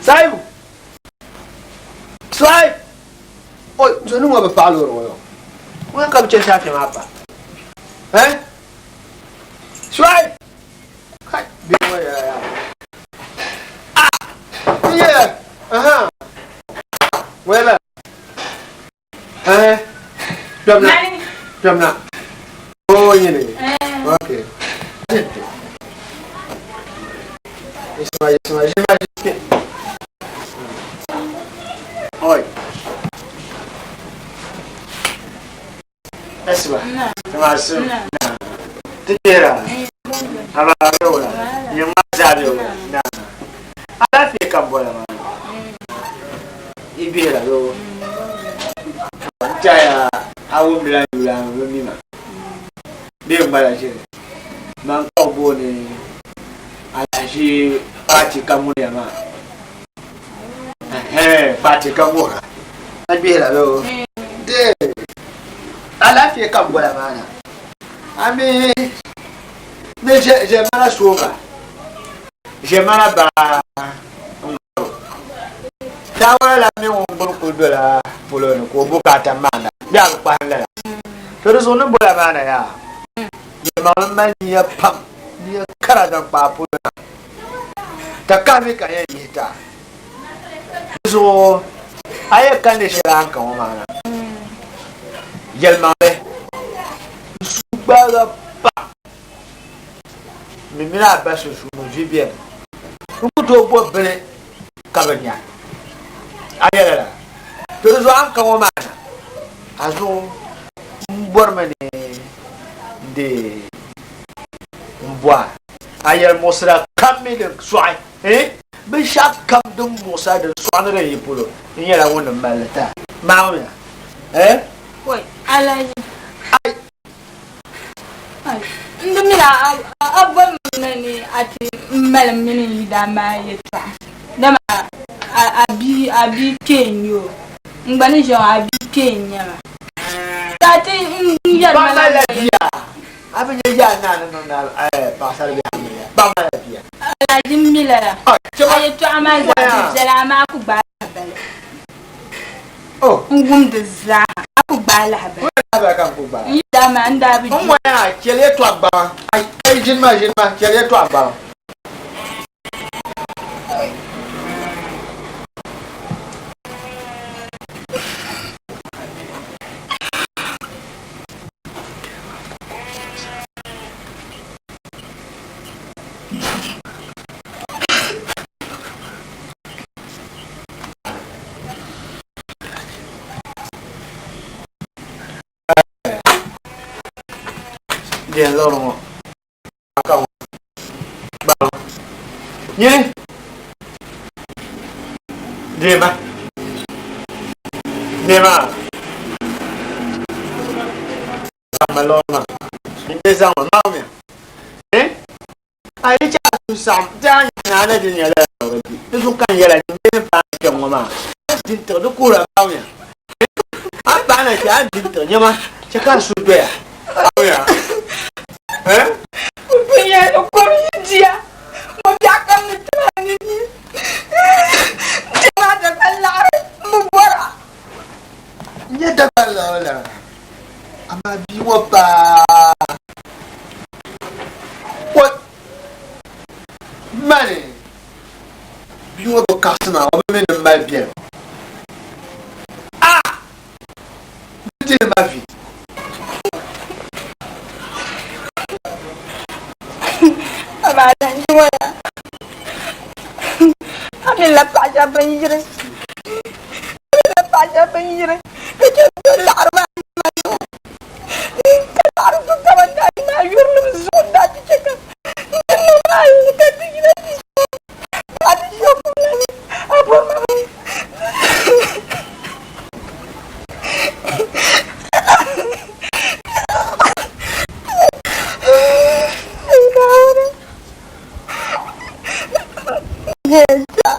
Saibu Suhaib oi zoni ŋɔ bi paɣi loori ŋɔ yɔ ŋɔ ka bi chɛ saafɛ maa pa eh Suhaib kai bihi ŋɔ yɛla yaa ah n yɛ aha ŋɔ yɛla eh kpɛmna kpɛmna o nyini okay Isma isma isma Oi. Asiba. Tamasim. Ti kpɛra. Amaa bɛ wula. Nyɛ ŋmaa zaa bɛ wula. Na. Alaafee ka bɔla maa. I bihira yoo. N tɛhiya a wumdila n yuli a mi bi mi ma. Bee n gbala ʒiri. Man ka o booni alahiʒi paati ka ŋuniya maa. Ɛhɛn paati ka ŋuhira. A gbihira yoo. Dee alaafee ka n bɔla maa na. A mi ni ʒɛmana sooŋa ʒɛmana baa n-garo. Saawara la mi ŋun gbubi kuli dola polo ni ka o bukaata maanda bee a bi kpahim lala. To di zuɣu ni bɔla maa na yaa, yɛlimaŋli mali nia pam, nia kara zaŋ kpa a polo na. Takahi mi ka n yɛn yihi ti a. Di zuɣu a yɛn kandi shɛli a ni ka ŋɔ maa na. Yɛlimaŋli, n suhu gbaagi pam ni mini a ba sunsuuni vi beni. N ku tooi bo bini ka bi nya a yɛla la. To di zuɣu a ni ka ŋɔ maa na, a zuɣu m bɔrimi ni n deei m bo a. A yɛlimuɣisira kam mi din sɔɣi, eh, binshɛɣu kam din muɣis a din sɔɣi ni din yi polo, n nyɛla ŋun ni mali li ti a. Maawunya, eh. Wai, Alhaji. Ai. Ai, n di mi a a boli ma na ni a ti mali m mini n yidaan maa yɛtɔɣa, dama a bia a bia kpee n-nyɛ o. N gba ni ʒiya ŋɔ a bia kpee n-nyɛ ma. Ka a ti n yɛli ma Paɣa la malila bia. A bi nya yaa naa ni niŋ naa paɣasari bihi amiliya. Paɣa malila bia. Alhaji m mi lala. A yɛtɔɣa maa zaa di viɛla amaa a ku gbaai lahabali. N wum di zaaha a ku gbaai lahabali. Lahabali ka n ku gbaai. N yi daa maa n daa bi N ŋɔya chɛli yɛtɔɣa gbaŋa. Ai ai ʒini ma ʒini ma chɛli yɛtɔɣa gbaŋa. Diɛn loori ŋɔ ka ŋɔ gbaŋ nyini deema deema zaŋmi loori maa n ti zaŋmi maa mi eh a yi chɛ a suhu saɣim ti a nya a na di nyɛla di zuɣu ka n yɛla ni bɛ ni paai kpɛŋ ŋɔ maa di tiɣi di kuhira maa mi a paai na kpɛ a di tiɣi nyɛma chɛ ka a suhu doya eh N-nyɛ Dagbaŋ laɣiri la, amaa bia ŋɔ paa o mali bia ŋɔ bi kaɣisi maa o bi mi ni mali biɛlim. A! Di diri ma vi. Amaa Alhaji ŋɔ ya, a mi la paɣa shɛba bɛn yiri. La paɣa shɛba bɛn yiri ka chɛ doli laɣiri maa nima zuɣu ka laɣiri du kaman daa yi maa yurilim zuɣu n-daa ti chɛ ka n ti niŋ maa ka ti yina ti ʒi ka ti ʒi o kum la ni a bɔri ma mi. Yeah.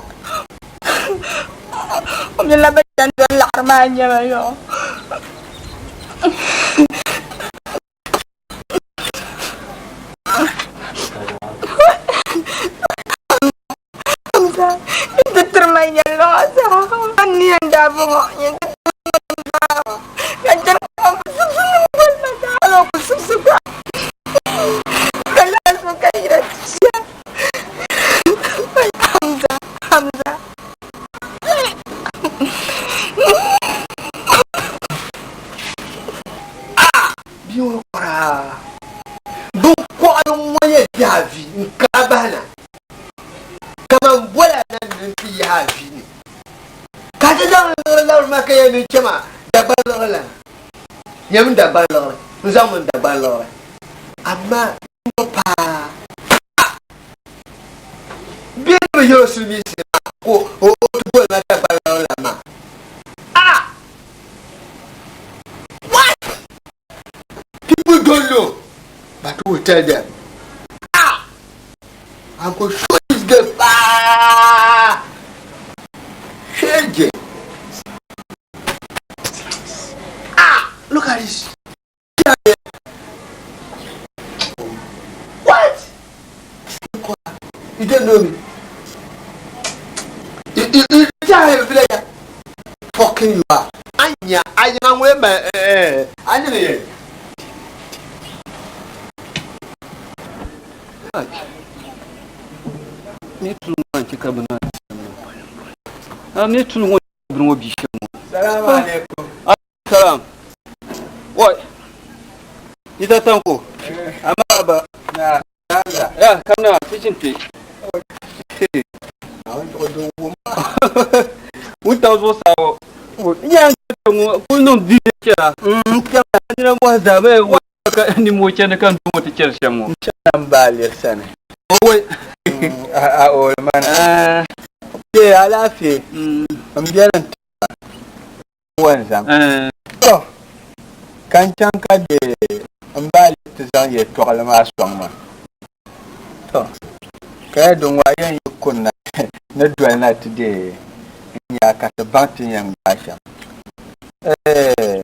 O mi la bɛ chani doli laɣiri maa nyɛma yɔɔ. Hamza, n ti tiri ma yɛlli ŋɔ zaa. A ni yɛn daa bɔŋɔ, nyin ti tiri ma yɛlli zaa. Ka n chani ka n ku sibisi ni boli ma zaa, hali o ku sibisi gba. Ka lala zuɣu ka yira ti ʒiya. Hamza, Hamza. Bia ŋɔ kɔra binkɔɣili ŋɔ nyɛ biɛhi vi n-kara bahi na kaman bola na ni nti yahi a vi ni ka ti zaŋ liɣiri labiri ma ka yɛli ni chama Dagbaŋ liɣiri lana. Nyami n Dagbaŋ liɣiri, n zaŋmi n Dagbaŋ liɣiri. Amaa n ŋɔ paa bɛ ni bi yɛl o silimiinsi maa ka o ti boli ma Dagbaŋ liɣiri lan maa. Ah! What? People don't know, but we will tell them. Ah! I go show this girl paa. Shege. Ah! Look at this. What? You don't know me. You tell him village. Fucking you are. Anya, anya ngwe ma eh anya ne. Ni tulu ŋɔ n-chɛ ka bɛ naan ti ni tulu ŋɔ bini ŋɔ bia shɛm ŋɔ. Salaam alaikum. Salam. Wai. Ita tanko. Amma ba. Na. Ya kamna ticin te. Wuntaŋ zuɣusaa ŋɔ. N nya ŋɔ kul niŋ di chɛra. Nira mɔhi zaa bee ka nimmoo chani ka n duŋɔ ti chɛri shɛm ŋɔ. N chana m ba liri sani. Owai. A ooli mana. Kpe alaafee. M bɛli n ti wanzam. To, ka n chaŋ ka deei m ba liri ti zaŋ yɛltɔɣili maa sɔŋ ma. To, ka ya din ŋɔ a yɛn yi kunna ni doli na ti deei n nya ka ti baŋ ti ni yɛn gbaai shɛm. Eeh!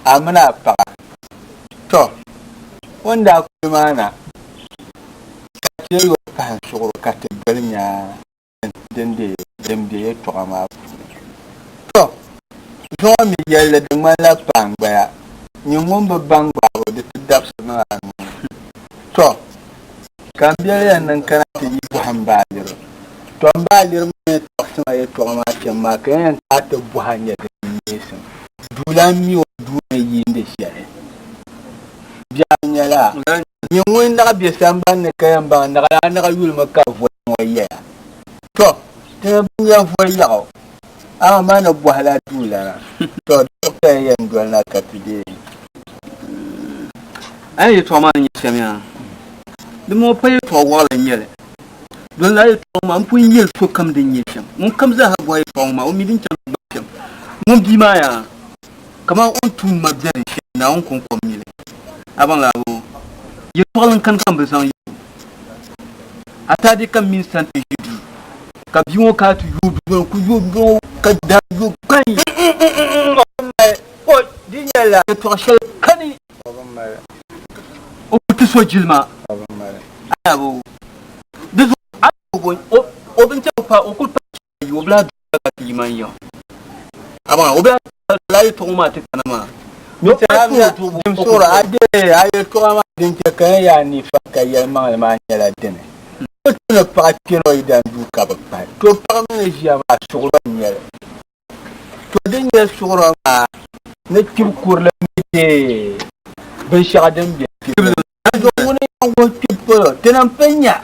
A mini a paɣa. To, o ni daa kuli maa na, ka teegi o pahi n suɣiri o ka ti doli nya din be yɛltɔɣa maa puuni. To, zuŋɔ mi yɛlli di ŋmanila paangbaya, nyin ŋun bi baŋ gbaabu di ti dabisi niŋ a nuu ni. To, ka m biɛli yɛn niŋ kana ti yi bɔhi m ba Aliro. To, m ba Aliro mi ni tɔɣisi ma yɛltɔɣa maa shɛm maa ka yɛn kana ti bɔhi a nya di neesim. Duu lan mi o duu ni yiindi shɛli. Biɛɣu nyɛla nyin ŋun naɣ be samban ni ka yɛn baŋ naɣila a naɣ yulimi ka voli ŋɔ yɛya. Tɔ! Ti mi bi nya voli yaɣu, amaa ma ni bɔhila duulana. Tɔ! Di ka yi yɛn doli na ka ti deei. A ni yɛtɔɣa maa ni nyɛ shɛm yaa, di ŋɔ pa yɛtɔɣ wɔɣila n-nyɛ li. Doli lala yɛtɔɣa maa m-pun yɛli sokam din nyɛ shɛm. Ŋunkam zaa ha bɔhi yɛtɔɣa ŋɔ maa, o mi din chaŋ ti gbaai shɛm. Ŋun bia maa yaa, kaman o ni tum ma biɛri shɛli Naawuni kɔŋko m-mi li. A baŋ lala boo? Yɛtɔɣili n-kani ka m bi zaŋ yɛl o. A taadi ka m mini sani ti ʒi duu, ka bia ŋɔ kana ti yooi duu ŋɔ ni ku yooi duu ŋɔ ka daa yooi kani. Yɛtɔɣ shɛli kani o ku ti so jilima. Ayabo, di zuɣu a o binchɛrigu pa o kuli pa yi o bila duya ka ti yi man ya. Amaa o bila la yɛtɔɣa maa ti kana maa. Jimsuɣuri a deei a yɛtɔɣa maa din chɛ ka n yaa nifa ka yɛlimaŋli maa nyɛla dini. O tu ni paɣa kpɛna o yidan duu ka bi pahi. To paɣa mi ni ʒiya maa suɣuro n-nyɛ li. To din nyɛ suɣuro maa ni kpibu kurili mi deei binshɛɣu din be kpibili Dinzuɣu ŋuni n-yɛn wuhi kpibu polo, ti ni pun nya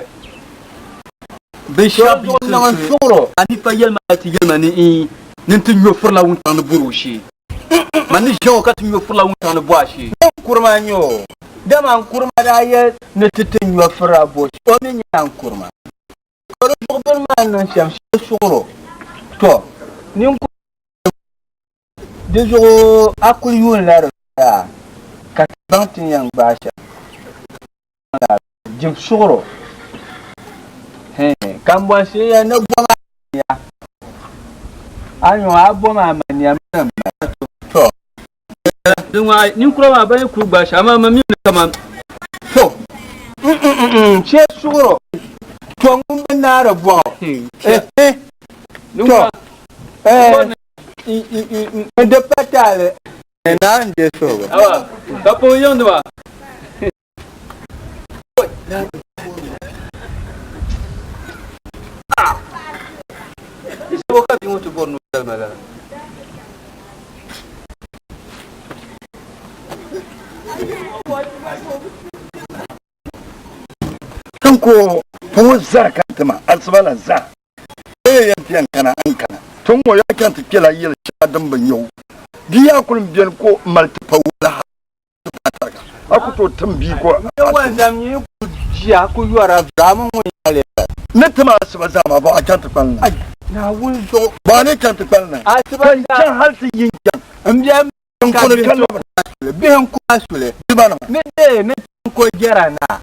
binshɛɣu Dinzuɣu niŋ n suɣir o. A ni pa yɛli ma ti yɛli ma ni n ni ti nyo furila wuntaŋ ni bɔr o shee. Man ni ʒiɛm o ka ti nyo furila wuntaŋ ni bɔ a shee. Ni n kurima n-nyɛ o, dama n kurima daa yɛli ni ti ti nyo furila bɔ o shee, o mi nyɛla n kurima. Ka di zuɣu bini maa niŋ shɛm shee suɣir o. Tɔ! Ninkur. Di zuɣu a kul yuunila di yaa ka ti baŋ ti ni yɛn gbaai shɛm. Jim suɣir o. Hee, kambɔnsi n-yɛn ni bom a nia. A nyo a bom a ma nia mi ni m-mali. Tɔ! Ninkura maa ban yi kul gbaai shɛm, amaa man mi ni kaman. Tɔ! N-n-n-n, chɛ suɣir o. Tɔ! Ŋun bi naari bɔɣu. Ehe! Tɔ! Ɛɛ! N di pa taali naa n je suhigu. Awa, ka pun yiŋdi ma. Sabo ka bia ŋɔ ti bɔri ni o yɛli ma lala. Tanko pun zaa ka ti ma asiba la zaa. Bee yɛn ti yɛn kana n kana. Ti ŋɔ ya chaŋ ti kpɛla yili shɛŋa din bi nya o. Di yaa kuli m-beni ka o mali ti pa wula hal ti paai tariga. A ku tooi tim bia ka o. Nyɛ wanzam nyin ku ʒiya ku yɔra vura mi ŋun yɛli ya. Ni ti ma asiba zaa maa, bɔ a chaŋ ti kpalim na? Naawuni zuɣu. Bɔ a ni chaŋ ti kpalim na? Asiba Ka n chaŋ hal ti yi n-chaŋ. M bia N ka kuni bihi ka ti labina. Bihi n-ku a suli. Dibanima. Ni deei ni tanko jɛra naa.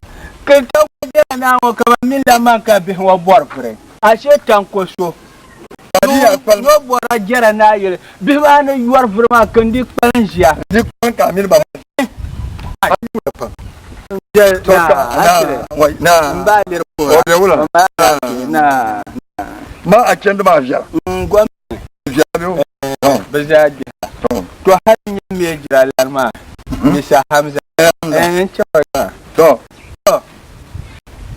Ka tanko jɛra naa ŋɔ kaman mini la man ka bihi ŋɔ bɔri vuri. Ashe tanko so. Ka di yaa kpalim. Noo bɔra jɛra naa yili. Bihi maa ni yɔri vuri maa ka n di kpalim ʒiya. N di kpalim ka a mini ba mali. A yuya pam. N To ka naa, naa, wai, naa. M ba liri O be wula? M ba naa. Ma a chandi maa viɛla. N gom Viɛla bɛ o. Bɛ zaa biɛla. To hali n nyɛ me jira lari maa, Mr. Hamza. N chaŋ maa. To. To.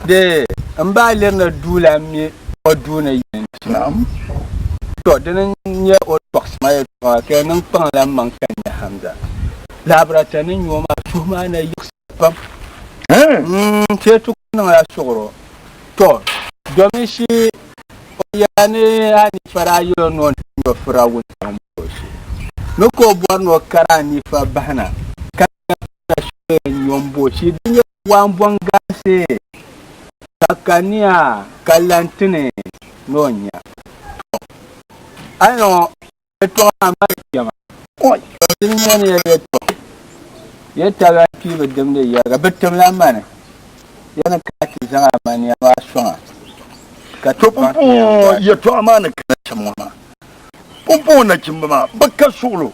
De n ba liri ni duu la me o duu ni yini. Naam. To dini n-nyɛ o tɔɣisi ma yɛltɔɣa ka niŋ kpaŋ la maŋ ka n nya Hamza. Lahabirata ni nyɛ o maa suhu maa na yiɣisi pam. N-ti ti ku niŋla suɣuro. To domin shi o yɛla ni Hanifa daa yɛl o ni o ni ti nyo Firawuna m-bo o shee. Ni ka o bɔri ni o kari Hanifa bahina ka nya Firawuna shee n-nyo m-bo o shee. Di nyɛla waambɔŋ gansi ka kania ka lantini ni o nya. To a ni ŋɔ yɛtɔɣa maa mali kpɛma. Dini nyɛ ni ya yɛtɔɣa yɛtɔɣa kpii bi dimdi yɛriga bɛ timla mani ya ni ka ti zaŋ amaniya maa sɔŋ a ka ti To baŋ ti pumpɔŋɔ yɛn bɔri. yɛtɔɣa maa ni kana shɛm ŋɔ maa, pumpɔŋɔ nachimba maa bi ka suɣilo.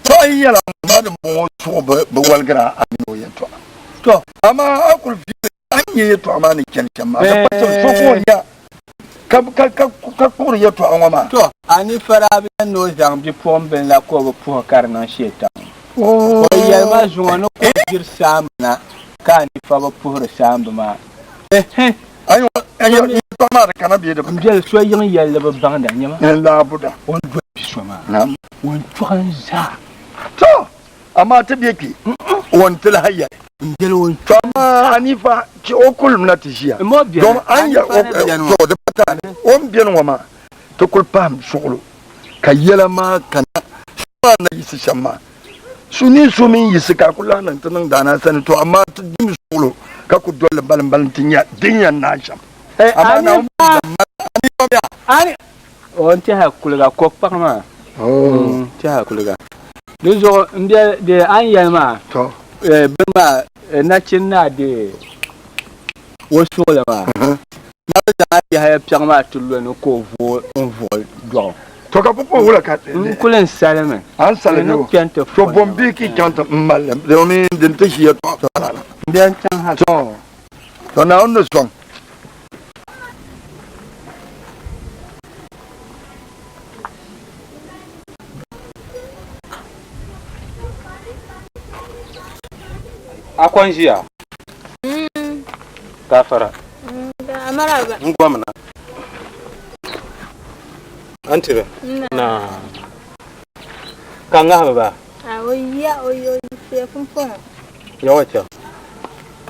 Paɣa yi yɛla ŋɔ maa dimbɔŋɔ suɣu bi waligira a mini o yɛtɔɣa. To amaa a kuli viɛli A ni nya yɛtɔɣa maa ni chani shɛm maa, di pa shɛm so ka o nya ka kpuɣiri yɛtɔɣa ŋɔ maa. Tɔ! A ni Faraabiya ni o zaŋ bipuɣimbila la ka o bi puhi ka di niŋ shɛitan. O yɛli ma zuŋɔ ni ka o diri saamba na ka a ni fa bi puhiri saamba maa. Ehe! Yɛtɔɣa maa di kana bee di bi kana? M biɛli so yiŋ yɛlli bi baŋda nyɛ ma. N laabuda. O ni doli bi so maa, o ni chɔɣi n zaa. Tɔ! Amaa ti be kpe, o ni ti lahi yɛli. M-beli o To amaa Hanifa chɛ o kulim na ti ʒiya. Dom a ni yɛli o, to di pa taali, o ni beni ŋɔ maa, ti kul pahim suɣilo ka yɛla maa kana su maa na yiɣisi shɛm maa. Su ni so mi n-yiɣisi ka a ku lahi niŋ ti niŋ Daanaa sani, to amaa ti dimi suɣilo ka ku doli li balimbalim ti nya din yɛn naai shɛm. Amaa Naawuni mi zaŋ mali Hanifa bia. O ni tɛha kuliga kokpaɣu maa. O tɛha kuliga. Di zuɣu n bɛ de a ni yɛli maa bini maa nachin naa de o suɣili maa na bi zaŋ a yahaya piɛɣu maa ti lo ni ka o vooi n vuɣi dɔɣu. To ka pumpɔŋɔ wula ka n kuli n salimi. A ni salimi o to bom bihi ka yi chaŋ ti m mali li domin din ti ʒiya tɔɣa la. N bɛ n chaŋ ha. To to Naawuni ni sɔŋ. A ko n-ʒiya? Gafara. Maraba. N gomna. An tiri? Na. Ka ŋahibi ba? A o ya o ya o yiɣisiya pumpɔŋɔ. Ya o chaŋ?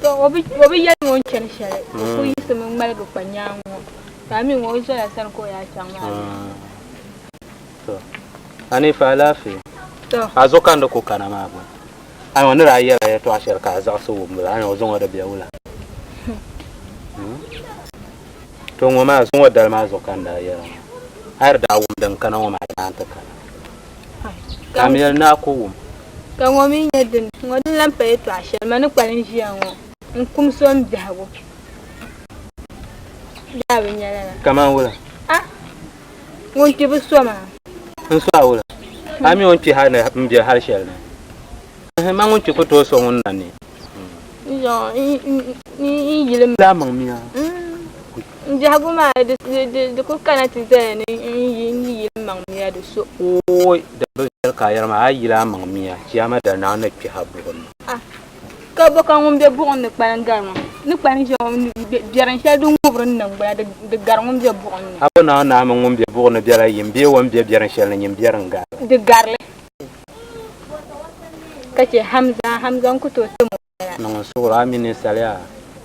To o bi o bi yɛli ma o ni chani shɛli. O kuli yiɣisimi ŋmaligi kpa nyaaŋa ŋɔ. Ka a mi ŋɔ o zɔla sani ka o yaa chaŋ maa zuɣu. To a ni fa alaafee? To. A zuɣu ka n di ku kana maa gba. A ni daa yɛla yɛtɔɣa shɛli ka a zaɣisi wumbu la, a ni o zaŋ o di bɛ wula? To ŋɔ maa zuŋɔ dali maa zuɣu ka n daa yɛla maa. A yi di daa wum din kana ŋɔ maa di naan ti kana. Ka a mi yɛli ni a ku wum. Ka ŋɔ mi nyɛ dini? Ŋɔ din lan pa yɛtɔɣa shɛli ma ni kpalim ʒiya ŋɔ, n kumsi o ni biɛhigu daa bi nya lala. Kaman wula? A! Ŋun kpi bi so maa. N so a wula? A mi o ni kpi hal ni m be hal shɛli ni? Ɛhɛ, man ŋun kpi ku tooi so ŋun na ni. N zaŋ n yili La maŋ mia. N biɛhigu maa di ku kana ti zaya ni n yi yili maŋ mia di so. Ooi, di bi viɛli ka a yɛri maa, a yi yili a maŋ mia, chiyaama dali Naawuni ni kpihi a buɣim ni. Ah, ka bo ka ŋun be buɣim ni kpalim gari ŋɔ? Ni kpalim ʒe ŋɔ biɛrim shɛli din ŋubiri n niŋgbuna di gari ŋun be buɣim ni. A bo Naawuni naa mini ŋun be buɣim ni bela yim bee o ni be biɛrim shɛli ni nyin biɛrim gari li? Di gari li. Ka chɛ Hamza, Hamza n-ku tooi tim o yɛla. Niŋ n suhuri a mi ninsal yaa,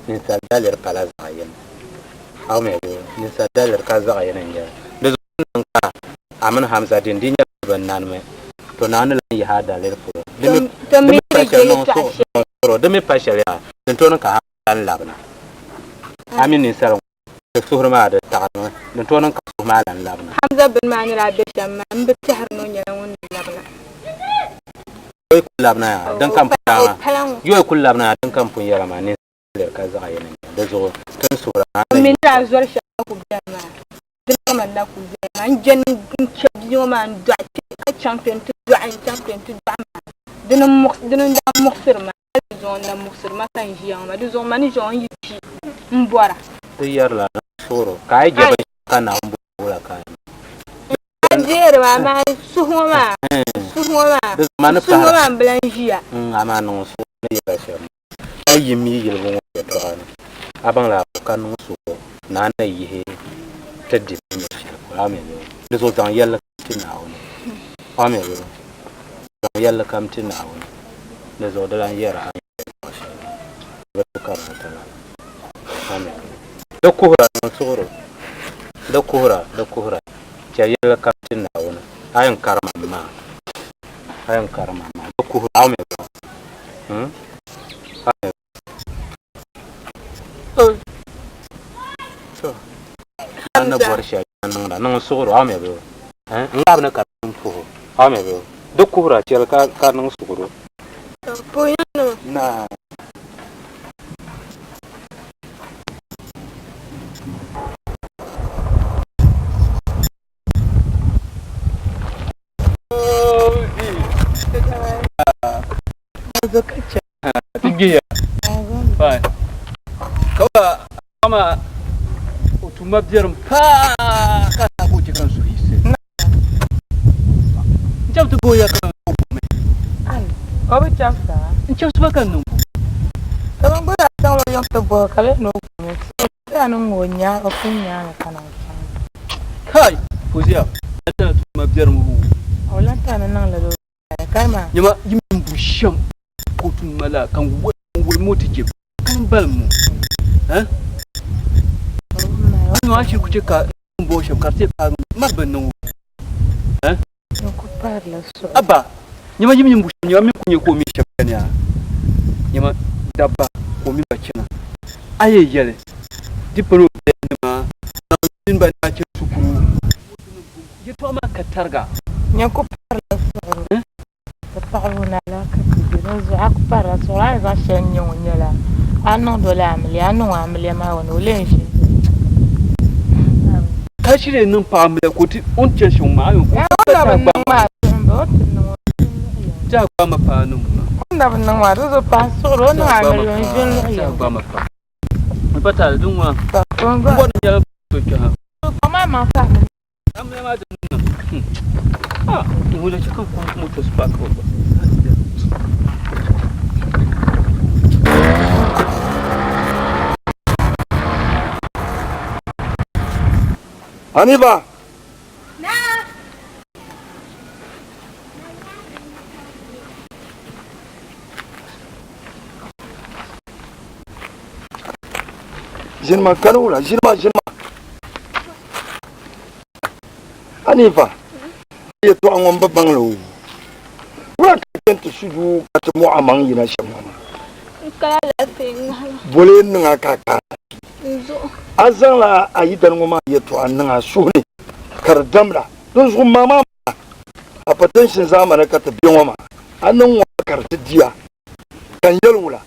ninsal daliri pala zaɣ yini. A mi bee? Ninsal daliri ka zaɣ yini n-nyɛ li. Di zuɣu niŋ ka a mini Hamza din di nyɛla bɛ nanimi. To Naawuni ni lan yihi a daliri polo. Di mi To di mi mi pa di shɛli je niŋ yɛtɔɣa shɛli. suɣuro, di mi pa shɛli yaa, din tooi niŋ ka a lan labina. A mini ninsal ŋɔ di suhuri maa di taɣirimi, din tooi niŋ ka suhu maa lan labina. Hamza bini maa ni daa be shɛm maa, m bi tɛhiri ni o nyɛla ŋun ni labina. O yi kul labina yaa, din ka m pun O yaa maa, pala ŋɔ. yi o yi kul labina yaa, din ka m pun yɛra maa, ninsal liri ka zaɣ yini n-nyɛ di zuɣu ti ni suhiri a O ni mi yi ni daa zɔri shɛm na kul beni maa, di niŋmi n na kul beni maa. N je ni n chɛ bia ŋɔ maa n-dɔɣi kpe ka chaŋ kpe nti dɔɣi n-chaŋ kpe nti dɔɣi maa, dini n-daa muɣisiri ma. Hali di zuɣu n na muɣisiri ma ka n ʒiya ŋɔ maa, di zuɣu ma ni ʒiya ŋɔ n yi kpi m-bɔra. Ti yɛrila ni suhiro ka a yi je binshɛɣu ka Naawuni bo wula ka a niŋ. A deeri ma amaa n suhu ŋɔ maa, n suhu ŋɔ maa, Di zuɣu ma ni n suhu ŋɔ pahira. maa m-bi lan ʒiya. Amaa niŋ n suhu ni yɛra shɛm maa. A yi mi yilibu ŋɔ yɛtɔɣa ni, a baŋla a ka niŋ suhu ni a ni yihi ti di ni nyɛ shɛli polo. Amen. Di zuɣu zaŋ yɛlli kam ti Naawuni. Amen. Zaŋ yɛlli kam ti Naawuni. Di zuɣu di lan yɛri a ni yɛli shɛli maa. Di bi tu kamaata lala. Amen. Di kuhira niŋ suɣuro. Di kuhira, di kuhira. Chɛ yɛlli kam ti Naawuni. A yɛn kari ma maa. A yɛn kari ma maa. Di kuhira. Amen. Hmm? Amen. To. A ni bɔri shɛli niŋda niŋ suɣuro. Amen. Eh? N gabi ni ka n puhi. Amen. Di kuhira chɛli ka ka niŋ suɣuro. Na. Kama o tuma biɛrim paa ka ka o chɛ ka n suhu yiɣisi n chɛbu ti booya ka o bomi O bi chɛbisi a. N chɛbisi ba ka n niŋ Ka ban gba daa chaŋ o yiŋ ti bɔhi ka bɛ ni o bomi ti a ni ŋ o nya o pun nyaami ka niŋ chaŋ. Kai! Hosea, lan tana tuma biɛrim o. O lan tana niŋ lala o Kalima. Nyama yi mini bu shɛm ka o tum ma la, ka n woli mo ti chɛ ka n balim mo. A niŋ a shiri ku chɛ ka n bɔŋɔ shɛm ka di ti paagi ma bɛ niŋ o. Abba, nyama yi mini bu shɛm, nyama mi ku nyɛ ka o mini shɛb chani a. Nyama dabba ka o mini ba chana. A yi yɛli, di pala o biɛlinima, mini ba ni a chani shikuru. Yɛtɔɣa maa ka tariga. Nyɛ ku parila suɣuri ka paɣaba ni alaka ti be di zuɣu a ku parila suɣuri a ni zaŋ shɛli niŋ o nyɛla a ni niŋdi o la amiliya a ni niŋ o amiliya maa o ni o lee ʒi Ka shiri niŋ paɣa amiliya ka o ti o ni chani shɛm maa a yɛn o na bi niŋ maa o ti niŋ o Ti a gbaai ma paai niŋ maa. O na bi niŋ maa di zuɣu paɣa suɣuri o niŋ amiliya o ni ʒi n luɣi Ti a yini. gbaai ma paai. N pa taali din ŋɔ n bɔri ni nyɛla so kpɛha. Maa maŋ fahimi. Amiliya maa din niŋ. Ah, n wula chɛ ka n kɔŋ moto spark o gba. Hanifa. Ʒinima kani wula ʒinima ʒinima Hanifa yɛtɔɣa ŋɔ n bi baŋ li o wula ka chɛn ti su duu ka ti mɔɣa maŋ yina shɛm ŋɔ maa boli n niŋ a ka a kana a zaŋla a yidana ŋɔ maa yɛtɔɣa n niŋ a suhu ni ka di damda dinzuɣu ma maa hypertension zaamani ka ti bɛ ŋɔ maa a niŋ ŋɔ ka di ti diya ka n yɛli wula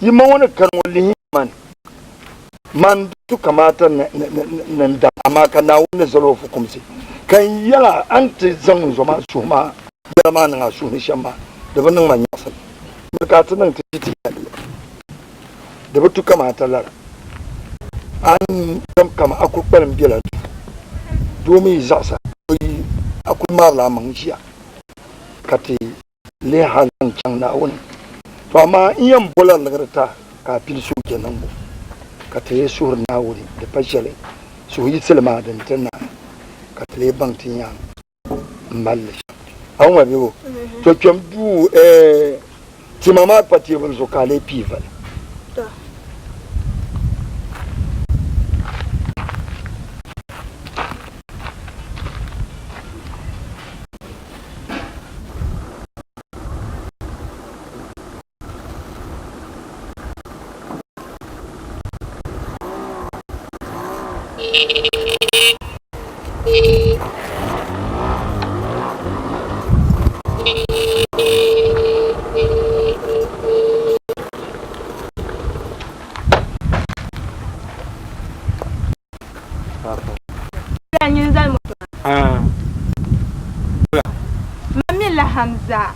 yi ma ŋɔ ni kani ŋɔ lihi mani man tu kamata ni n da amaa ka Naawuni ni zali o fukumsi ka n yɛla a ni ti zaŋ n zo maa suhu maa yɛla maa niŋ a suhu ni shɛm maa di bi niŋ ma nyaɣisim ni ka a ti niŋ ti ti ti yɛli di bi tu kamata lala a ni tam kama a kuli kpalim bela duu doo mi yi zaɣisa a kuli maarila a maŋ ʒiya ka ti lihi hal zaŋ chaŋ Naawuni. To amaa n yɛn bola liɣiri ta ka a pili suhupiɛ niŋbu, ka ti lee suhiri Naawuni di pa shɛli suhuyiɣisili maa din ti naai, ka ti lee baŋ ti nyaŋ m-mali li shɛm. A wum a bebo? To kpɛm duu ɛɛh tima maa pa teebuli zuɣu ka a lee pii vali. Mami la Hamza.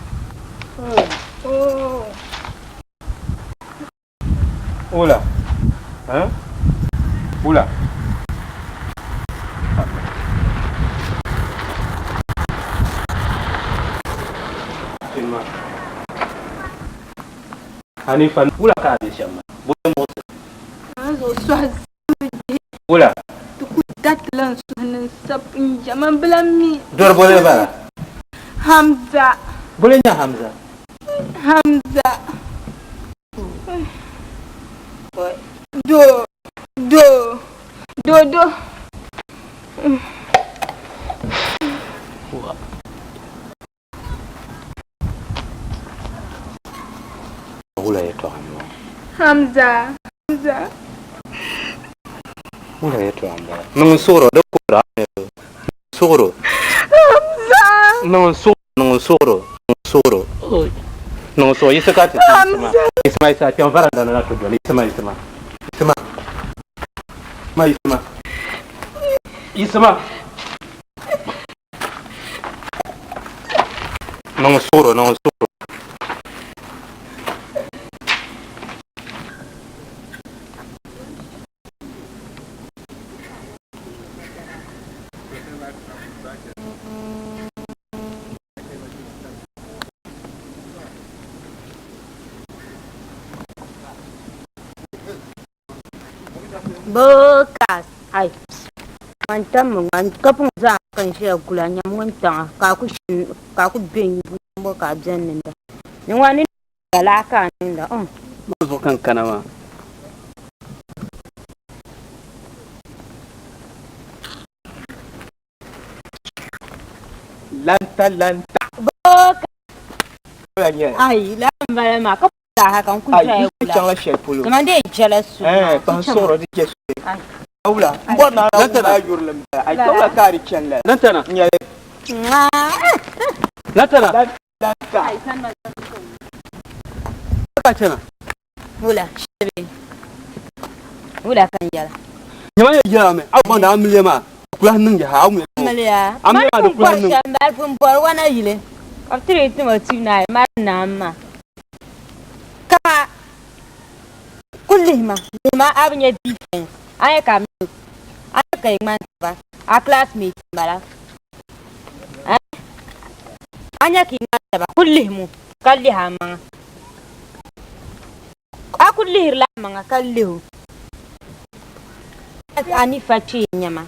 Oh. Hola. Hein? Hola. Hanifa wula ka a be shɛm maa? Bɔ muɣisi. Wula? Ti ku datila n suhu ni n sab n jɛma m bi lan mi. Dɔri boli bala? Hamza. Boli nya Hamza? Hamza. Do, do, do, do. Wula yɛtɔɣa m-bɔŋɔ? Hamza, Hamza. Wula yɛtɔɣa m-bɔŋɔ? Niŋ n suɣiro, di kuhira a mi niŋ n suɣiro. Hamza. Niŋ n suɣiro, niŋ n suɣiro, niŋ n suɣiro. Niŋ n suɣiro, yiɣisi ka ti ti yiɣisima. Yiɣisima, yiɣisima, kpɛm varanda ni na ti doli. Yiɣisima, yiɣisima, yiɣisima. Yiɣisima, yiɣisima. Yiɣisima. Niŋ suɣuro, niŋ suɣuro. Bookas ai ŋan tammi ŋan ka pun zaa ka n ʒiya gula nyam wuntaŋa ka a ku ka a ku bɛ n bɔ ka a bɛni niŋda ni ŋa ni laa ka a niŋda uh. Maa zuɣu ka n kana maa. Lanta lanta. Bookas Wala nyɛ. ai laa n bala maa ka Saha ka n ku Ai, ʒɛya yi kula. chaŋla shɛli polo. Kaman dee jɛla su Eh, maa. pahi suɣuro di jɛ suli. Ai. Awula, n bɔri ni a na wum a yurilim bala. Ai, kawula ka a di chani lala. Lantana. N nyɛli. Lantana. Lanta. Ka chana. Wula, shɛbi. Wula ka n yɛla. Nyɛma yɛ yɛla mi, a bɔndi a amiliya maa, kulahi niŋ yaha, a wum Amiliya. Amiliya maa di kulahi niŋ. Mali pun bɔri shɛm, mali pun bɔri wana yili. Ka bi tiri ti ma tuui naai, mali naam maa. Ka ku lihima, lihima a bi nya difference, a nya ka a nya ka yi ŋmani taba, a classmate m-bala, a nya ka yi ŋmani taba, ku lihimi o ka lihi a maŋa, a ku lihirila a maŋa ka lihi o, a ni fa kpee n-nyɛ ma,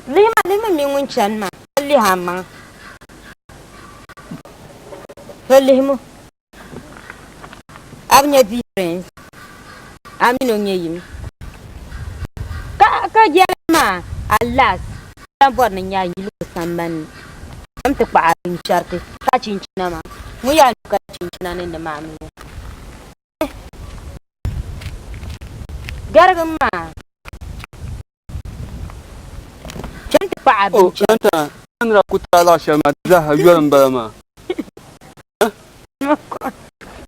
lihima lihimi mini ŋun chani maa ka lihi a maŋa, so lihimi o. A bi nya difference a mini o nyɛ yim ka ka yɛli maa at last lan bɔri ni nya yili o sambani ni n ti kpahi a binchɛriti ka chinchina maa ŋun yaa ka chinchina ni ni maa mi garigim maa chani ti kpahi a binchɛriti. A ni daa ku taai laɣ shɛli maa di zaa yoli m-bala maa.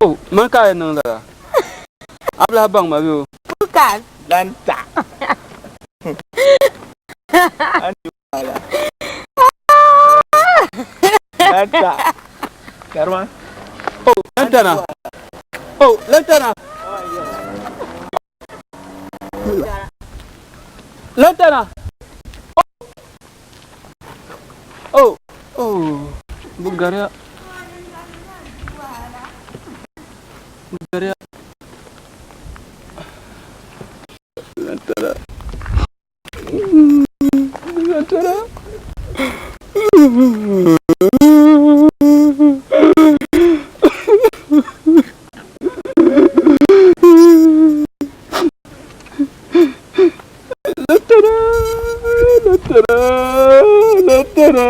O, mani ka a yɛn niŋ lala? A bi lahi baŋ ma bee o? Lanta. Lanta. Karma. O, lantana. O, lantana. Lantana. Oh, oh, Bulgaria. Bulgaria. Lantana. Lantana. Lantana, Lantana, Lantana,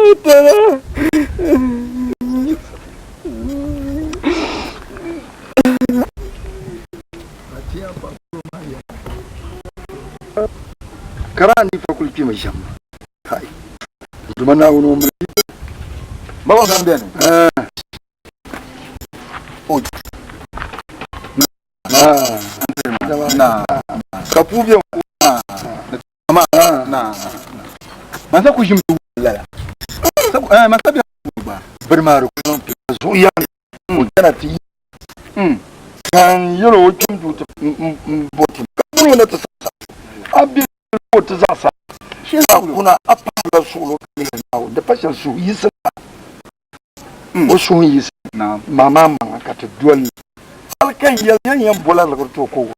Lantana. Ka daa ni fa kuli kpimi ʒɛm ma. Kai! N Duuma Naawuni ŋun mali yi. Ba ŋɔ kam beni. O. Na. Ka puu bɛ Na. Ma. Na. Man sa ku ʒim ti lala. Sa ku eh man sa bɛ gba. Biri maa di ku zuɣu yaŋ o chana ti yi. Ka n yɛl o kpɛm duu ti bo tim ka buri o na ti saɣisa. A be o ti zaɣisa a kuna a paɣila suɣulo ka lihiri Naawuni di pa shɛli suhu yiɣisi o suhu yiɣisi maa maa maŋa ka ti doli li. Hal ka n yɛli yɛn yɛn bola liɣiri ti o ka o wuhi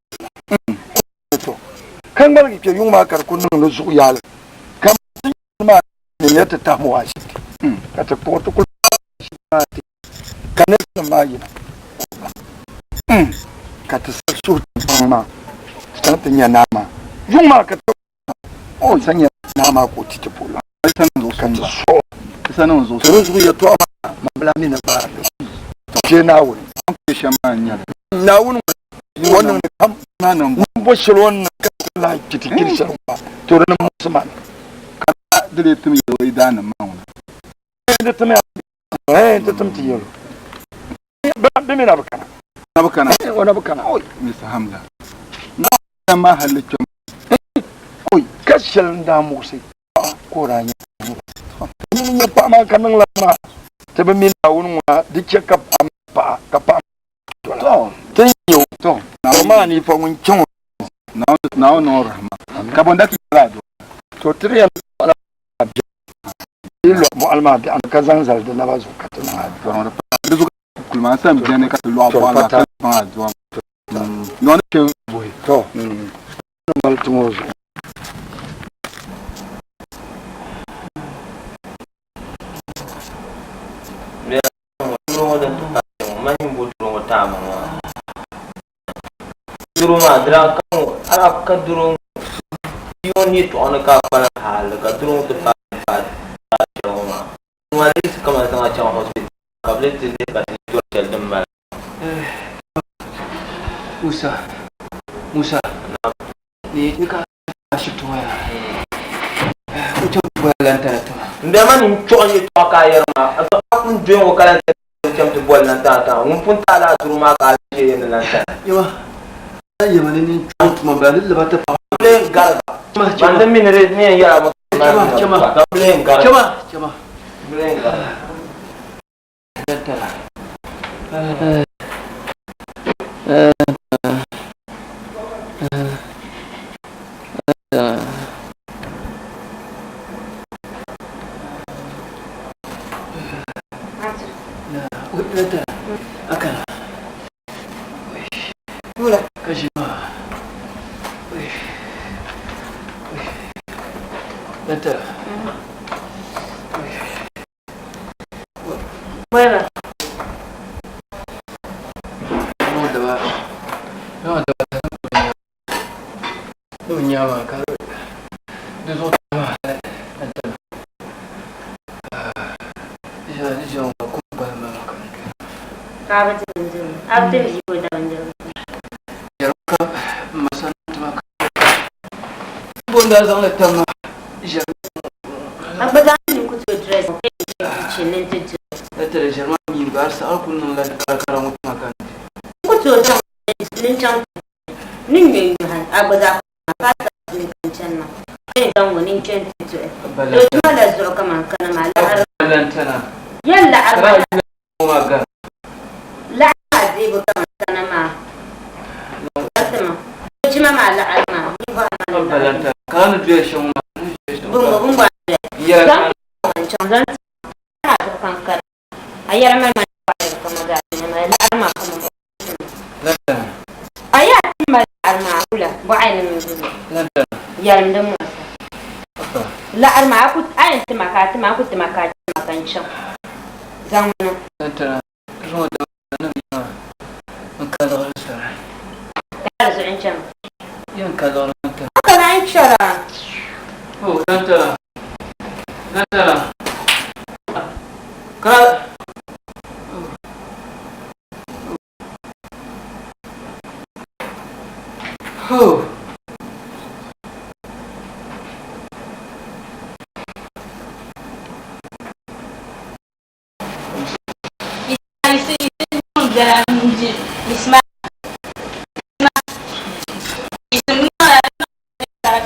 to ka ŋmaligi kpɛ yuŋ maa ka di ku niŋ ni zuɣu yaali ka ti maa ni ti tahim o ashibiti ka ti kpuɣi ti kuli maa ti ka nɛsinim maa yina ka ti sa suhu tiŋkpaŋ maa ti chaŋ ti nya naa maa yuŋ maa ka ti o sa nya naa maa ka o ti ti puhi ka ti suɣi ti di zuɣu yɛtɔɣa maa mambila mi ni gbaari li shee Naawuni Naawuni ŋɔ niŋdi kam ŋun bo shɛli o ni niŋ ka ti lahi kpi ti kpiri shɛli ŋɔ maa to di ni muɣisi ma ni. Ka di lee tim yɛl o yidaannim maa ŋuna. Di tim ya Eh, ti tim ti yɛlo. Bɛ mi na bi kana. Na bi kana. Eh, o na bi kana. Oi, Mr. Hamza. Na ma halli kpɛm. Oi, ka shɛli n daa muɣisi paɣa ka o daa nyɛ nini nyɛ paɣa maa ka niŋ la maa ti bi mi Naawuni ŋuna di chɛ ka paɣa paɣa ka paɣa dola ti nyɛ o to maa ni fa ŋun chaŋ o Naawuni niŋ o rahama ka bɔnda ti yɛla adua to tiri yɛn Yi lɔɣi bɔɣili maa biɛɣuni ka zaŋ zali di naba zuɣu ka ti niŋ adua. Di zuɣu kuli maa san beni ka ti lɔɣi bɔɣili maa ka niŋ adua. Nɔɣi ni kpe buhi. To, ni mali ti ŋɔ zuɣu. Doro maa di daa ka ŋɔ a daa ka doro ŋɔ bia ŋɔ yɛltɔɣa ni ka a kpalim hali ka doro ŋɔ ti paai paai shɛli ŋɔ maa ŋɔ leei kamani zaŋ a chaŋ hospital ka bɛ lee ti lihi ka ti nya doro shɛli din mali. Musa, Musa, ni yi ka ashibiti ŋɔ yaa o chaŋ ti boli lantana tiŋa. M bia maa ni n-chɔɣi yɛltɔɣa ka a yɛri maa, a pun doya ŋɔ ka lantana chaŋ ti boli lantana tiŋa, ŋun pun taai lala doro maa ka a lan ʒe ni lantana. Yɛma, a yɛma ni nin chɔɣi tuma m-bala ni laba ti paɣa. Bilee n-gari ba. Man di mi ni di ni yɛn yɛra ŋɔ Chama, ka bilee n-gari ba. chama, chama. Bilee n-gari ba. Lantana. biɛla n-di Ismail.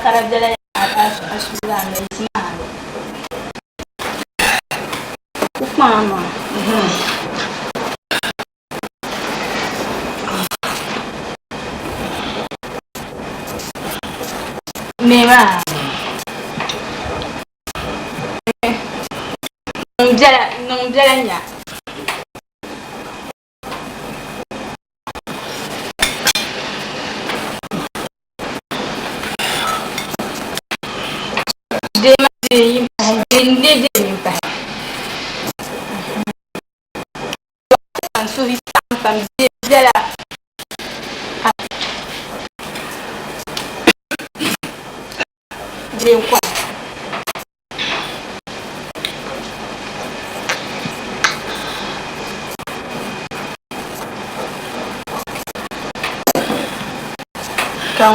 Kara biɛla a suhu la ni Ismail. Ku kpaŋ maa. Neema. Niŋ biɛla niŋ biɛla nya. Deema dee yi pahi dee n lee dee mi pahi. Ka n suhu saɣim pam dee biɛla. Dee n kɔhi. Ka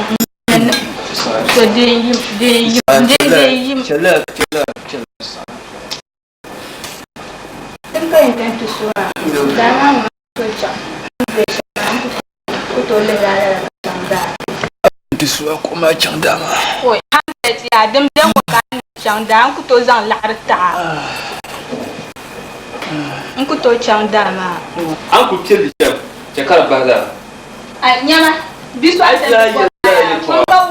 so dee yim dee yim dee dee yim. Chɛla chɛla chɛla. Din ka yɛn ti so maa, daa maa ŋuna so chaŋ bɛ shɛm maa n ku tooi lihiri a lala ka chaŋ daa. Ti so a kuɣu maa chaŋ daa maa. Oi, Hamlet yaa din be ŋɔ ka a ni chaŋ daa n ku tooi zaŋ laɣiri taɣi a. N ku tooi chaŋ daa maa. A ni kul piɛli shɛm, chɛ ka di bahi lala. A nyama, bi so a chani ti bɔri maa yaa, ŋun gba wum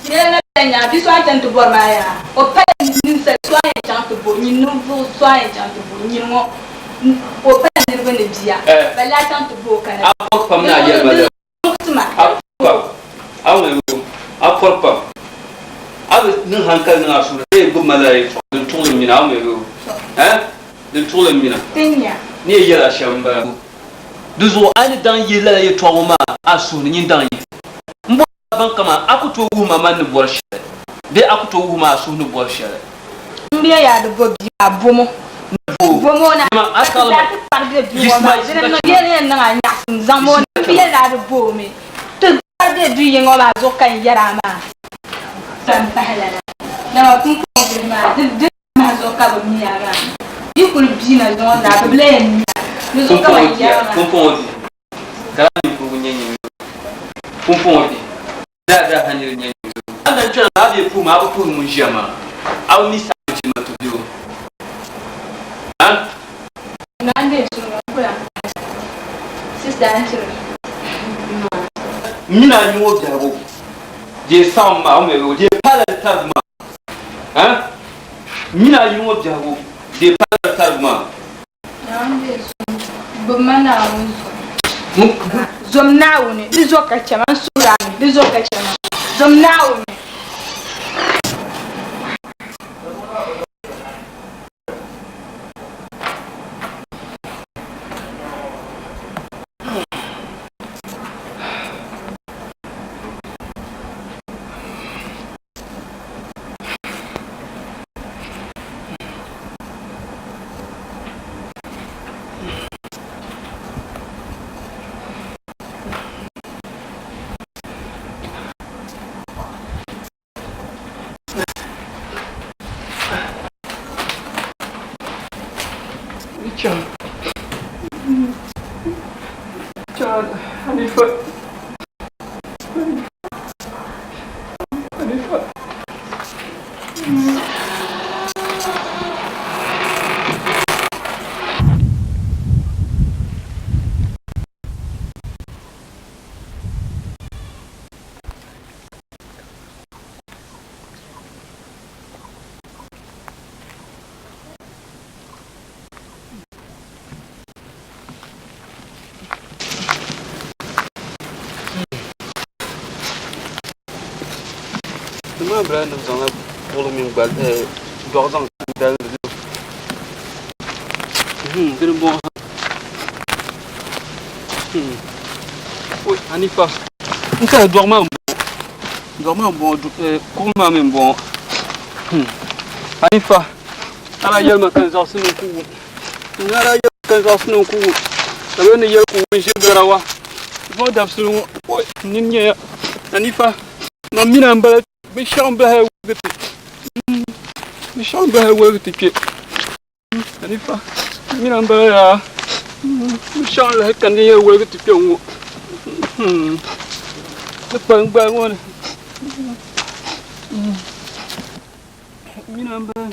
yɛla na bela nyaŋa, bi so a chani ti bɔri maa yaa, o pala ninsal so a yɛn chaŋ ti bo, nyin ninvuɣ so a yɛn chaŋ ti bo, nyini ŋɔ, o pala niriba ni bia, bala a chaŋ ti bo o kana. A pɔri pam ni a yɛli ma lala. Muɣisi ma. A pɔri pam, a ŋun yo, a pɔri pam. A bi niŋ hankali niŋ a suhu ni, ka yɛn gbubi ma lala yɛltɔɣa din tuɣili m mina, a ŋun yo, eh, din tuɣili m mina. Ti nya. Ni yɛn yɛl a shɛm m-bala. Di zuɣu a ni daŋ yihi lala yɛtɔɣa ŋɔ maa a suhu ni, nyin daŋ yihi. M bɔri a baŋ kaman a ku tooi wuhi ma man ni bɔri shɛli bee a ku tooi wuhi ma a suhu ni bɔri shɛli. M bia yaa di bo bia maa bomo. Bomo na A ka ti daa ti kpari bɛ bia ŋɔ maa dini niŋ yɛli yɛn niŋ a nyaɣisim zaŋ ma o na. M bia daa di bo o mi. Ti kpari bɛ du yiŋɔ maa zuɣu ka n yɛri a maa. Ka m pahi lala. Dama pumpɔŋɔ bihi maa di di mahi zuɣu ka bɛ mi a maa. Yi kuli bii na zuŋɔ zaa bɛ bi lahi yɛn mi a. Di zuɣu ka man yɛri a maa. Pumpɔŋɔ bia ka lala ninkurigu nyɛ nyin zuɣu. Pumpɔŋɔ bia daa daa ha niri nyɛ nyin zuɣu. A dan kpɛna maa a bee puhimi a bi puhiri ŋun ʒiya maa a bi mi saɣim jilima ti bɛ o. Ha? Naa n-deei suŋ ŋɔ n-kuli a pahi. Sista n-tiri. M mini a yi ŋɔ biɛhigu dee saɣim ma, a mi o dee pala di tarigu maa. Ha? M mini a yi ŋɔ biɛhigu dee pala di tarigu maa. Naawuni deei suŋ gbubi ma Naawuni zuɣu. Zom Naawuni, di zo ka chɛ ma, n suhir a mi, di zo ka chɛ ma. Zom Naawuni. Chaŋ. Chaŋ Hanifa. Hanifa. Maa bala nim zaŋla buɣuli mini gbali dɔɣu zaŋ dalindi dini bɔŋɔ ha Hanifa n tɛha dɔɣu maa n bɔŋɔ dɔɣu maa n bɔŋɔ kuɣu maa mi n bɔŋɔ Hanifa a daa yɛli ma ka n zaɣisi ni n ku wum n daa yɛli ma ka n zaɣisi ni n ku wum ka bɛ ni yɛli ka o wum ʒiri garawa zuŋɔ dabisili ŋɔ n nini nyɛya Hanifa man mini a m-bala binshɛɣu m-bahi woligi ti binshɛɣu m-bahi woligi ti kpe Hanifa mini a m-bala yaa. Binshɛɣu n-lahi kani din yɛn woligi ti kpe ŋ-ŋɔ. Di kpalim gbali ŋɔ ni. Nyina m-bala.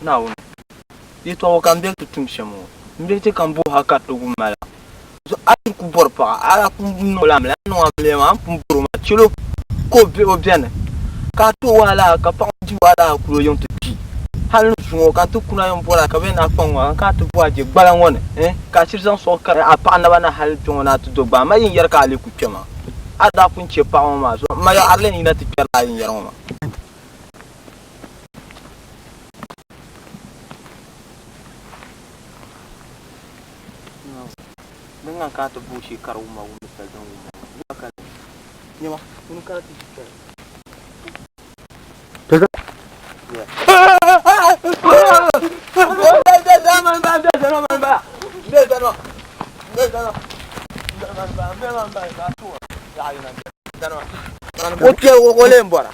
Naawuni, yɛtɔɣa ka m beli ti tum shɛm ŋɔ, m beli ti ka m bo ha ka ti wum ma la. Zuɣu a yi ku bɔri paɣa, a daa pun niŋ o la amiliya, a ni niŋ o amiliya maa, a ni pun bɔri o maa, chɛl o ka o be o beni, ka a ti o wahala ka paɣa ŋɔ di wahala kul o yiŋ ti kpi. Hal ni zuŋɔ ka n ti kuna yɛn bɔr a ka bɛ ni a kpaŋ ŋɔ, a kana ti bo a je gbala ŋɔ ni, ka a shiri zaŋ sɔɣi kari a paɣa naba ni hal kpe ŋɔ ni a ti do gbaai ma yin yɛri ka a lee ku kpe maa. A daa pun chɛ paɣa ŋɔ maa zuɣu, m ma ya a di lee yina ti kpɛrila a yinyɛri ŋɔ maa. Din ŋan ka a ti bo shee ka di wumma wumdi shɛli din wumma ŋɔ. Ka nyama, ŋuni ka a ti ʒi kpɛri? O kpɛ o lee bɔra.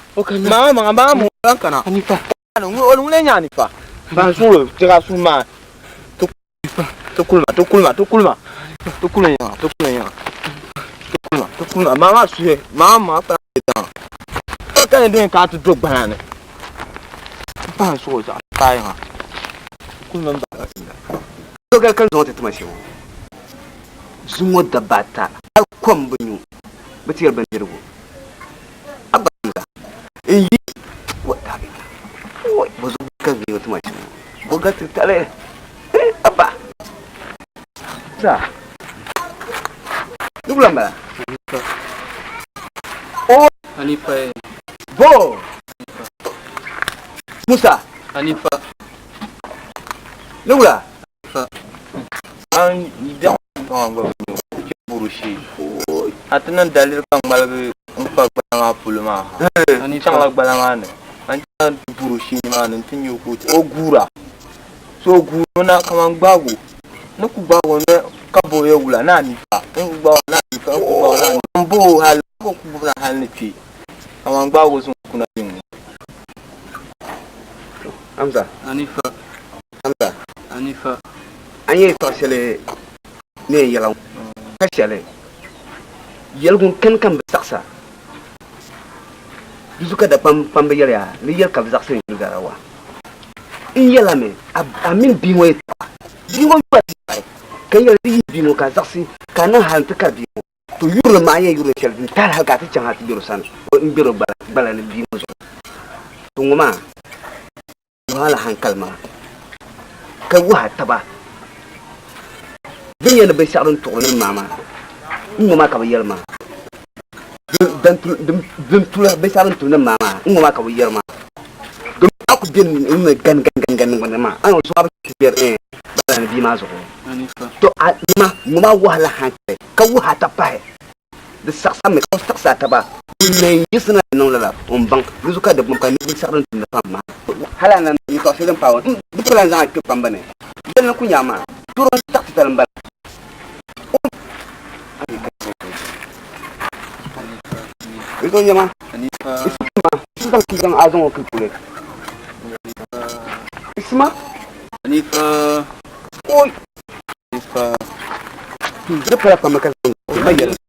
Maa maŋa maa mu lan kana. O ŋuni nyɛ Anifa. Ban suɣulo tiga suhu maa. Ti kulima ti kulima ti kulima ti kulima yaŋa ti kulima yaŋa ti kulima ti kulima maa maa suhi maa maa kpana daŋa ka ni din ka ti do gbana ni n pahi suɣu zaɣ paai yaŋa kulima n baɣa Dɔgal ka zaŋ ti tima shɛŋa zuŋɔ dabba ata hali kom bi nyu bi ti yɛli bindirigu a gba n yi bɔ zuɣu ka zaŋ tima shɛŋa bɔ ga ti tali abba sa dugula n bala o Hanifa ye. Bo Musa Hanifa ni wula Hanifa an biɛɣu kpaŋa gba bi nyu kpɛ burushi a ti niŋ daliri ka ŋmaligi n kpa gbala maa polo maa ha n chaŋla gbala maa ni n chaŋ burushi maa ni n ti nya o ka o guura so o guurimi na kaman gbaagu ni ku gbaagu ni ka bo ya wula ni a nifa ni ku gbaagu ni a nifa ni ku gbaagu ni a nifa n bo o hali ka o ku gbubina hali ni kpe kaman gbaagu zaŋ o kuna yiŋ Hamza Hanifa Hamza Hanifa a ni yɛn tɔɣi shɛli ni yɛn yɛla ka shɛli yɛligu kani ka n bi saɣisa di zuɣu ka Dakpam kpamba yɛliya ni yɛli ka bɛ zaɣisi n yuli garawa. N yɛla mi a mini bia ŋɔ yɛtɔɣa bia ŋɔ yula ti yaɣi ka n yɛli di yi bia ŋɔ ka a zaɣisi ka a niŋ hali nti kari bia ŋɔ to yurili maa a yɛn yurili shɛli din tahili hali ka a ti chaŋ hali ti gbɛri o sani n gbɛri o gbala ni bia ŋɔ zuɣu to ŋɔ maa Wahala hankali maa ka wuhi a taba din yɛn ni binshɛɣu din tuɣiri ni maa maa n ŋɔ maa ka bi yɛri maa din tuli binshɛɣu din tuli ni maa maa n ŋɔ maa ka bi yɛri maa domin a ku bɛ n ni gani gani gani gani maa a ni zuɣu a bi ti bala ni bia maa zuɣu to a ma ŋɔ maa wahala hankali ka wuhi a taba pahi Di saɣisami ka o saɣisi a taba ŋun na yɛn yiɣisi na ti niŋ lala, o ni baŋ. Di zuɣu ka di gbuni ka ninvuɣ shɛba din tumdi pam maa. Hal a na yɛtɔɣ shɛli din paai o, di ku lan zaŋ a kpe kpamba ni. Yɛli ni ku nya a maa, doro n-saɣi ti tali m-bala. Di zuɣu nyɛma, Isima, zaŋ ki zaŋ a zaŋ o kili polo. Isima. Oi. Di pala kpambi ka zaŋ ba yɛli.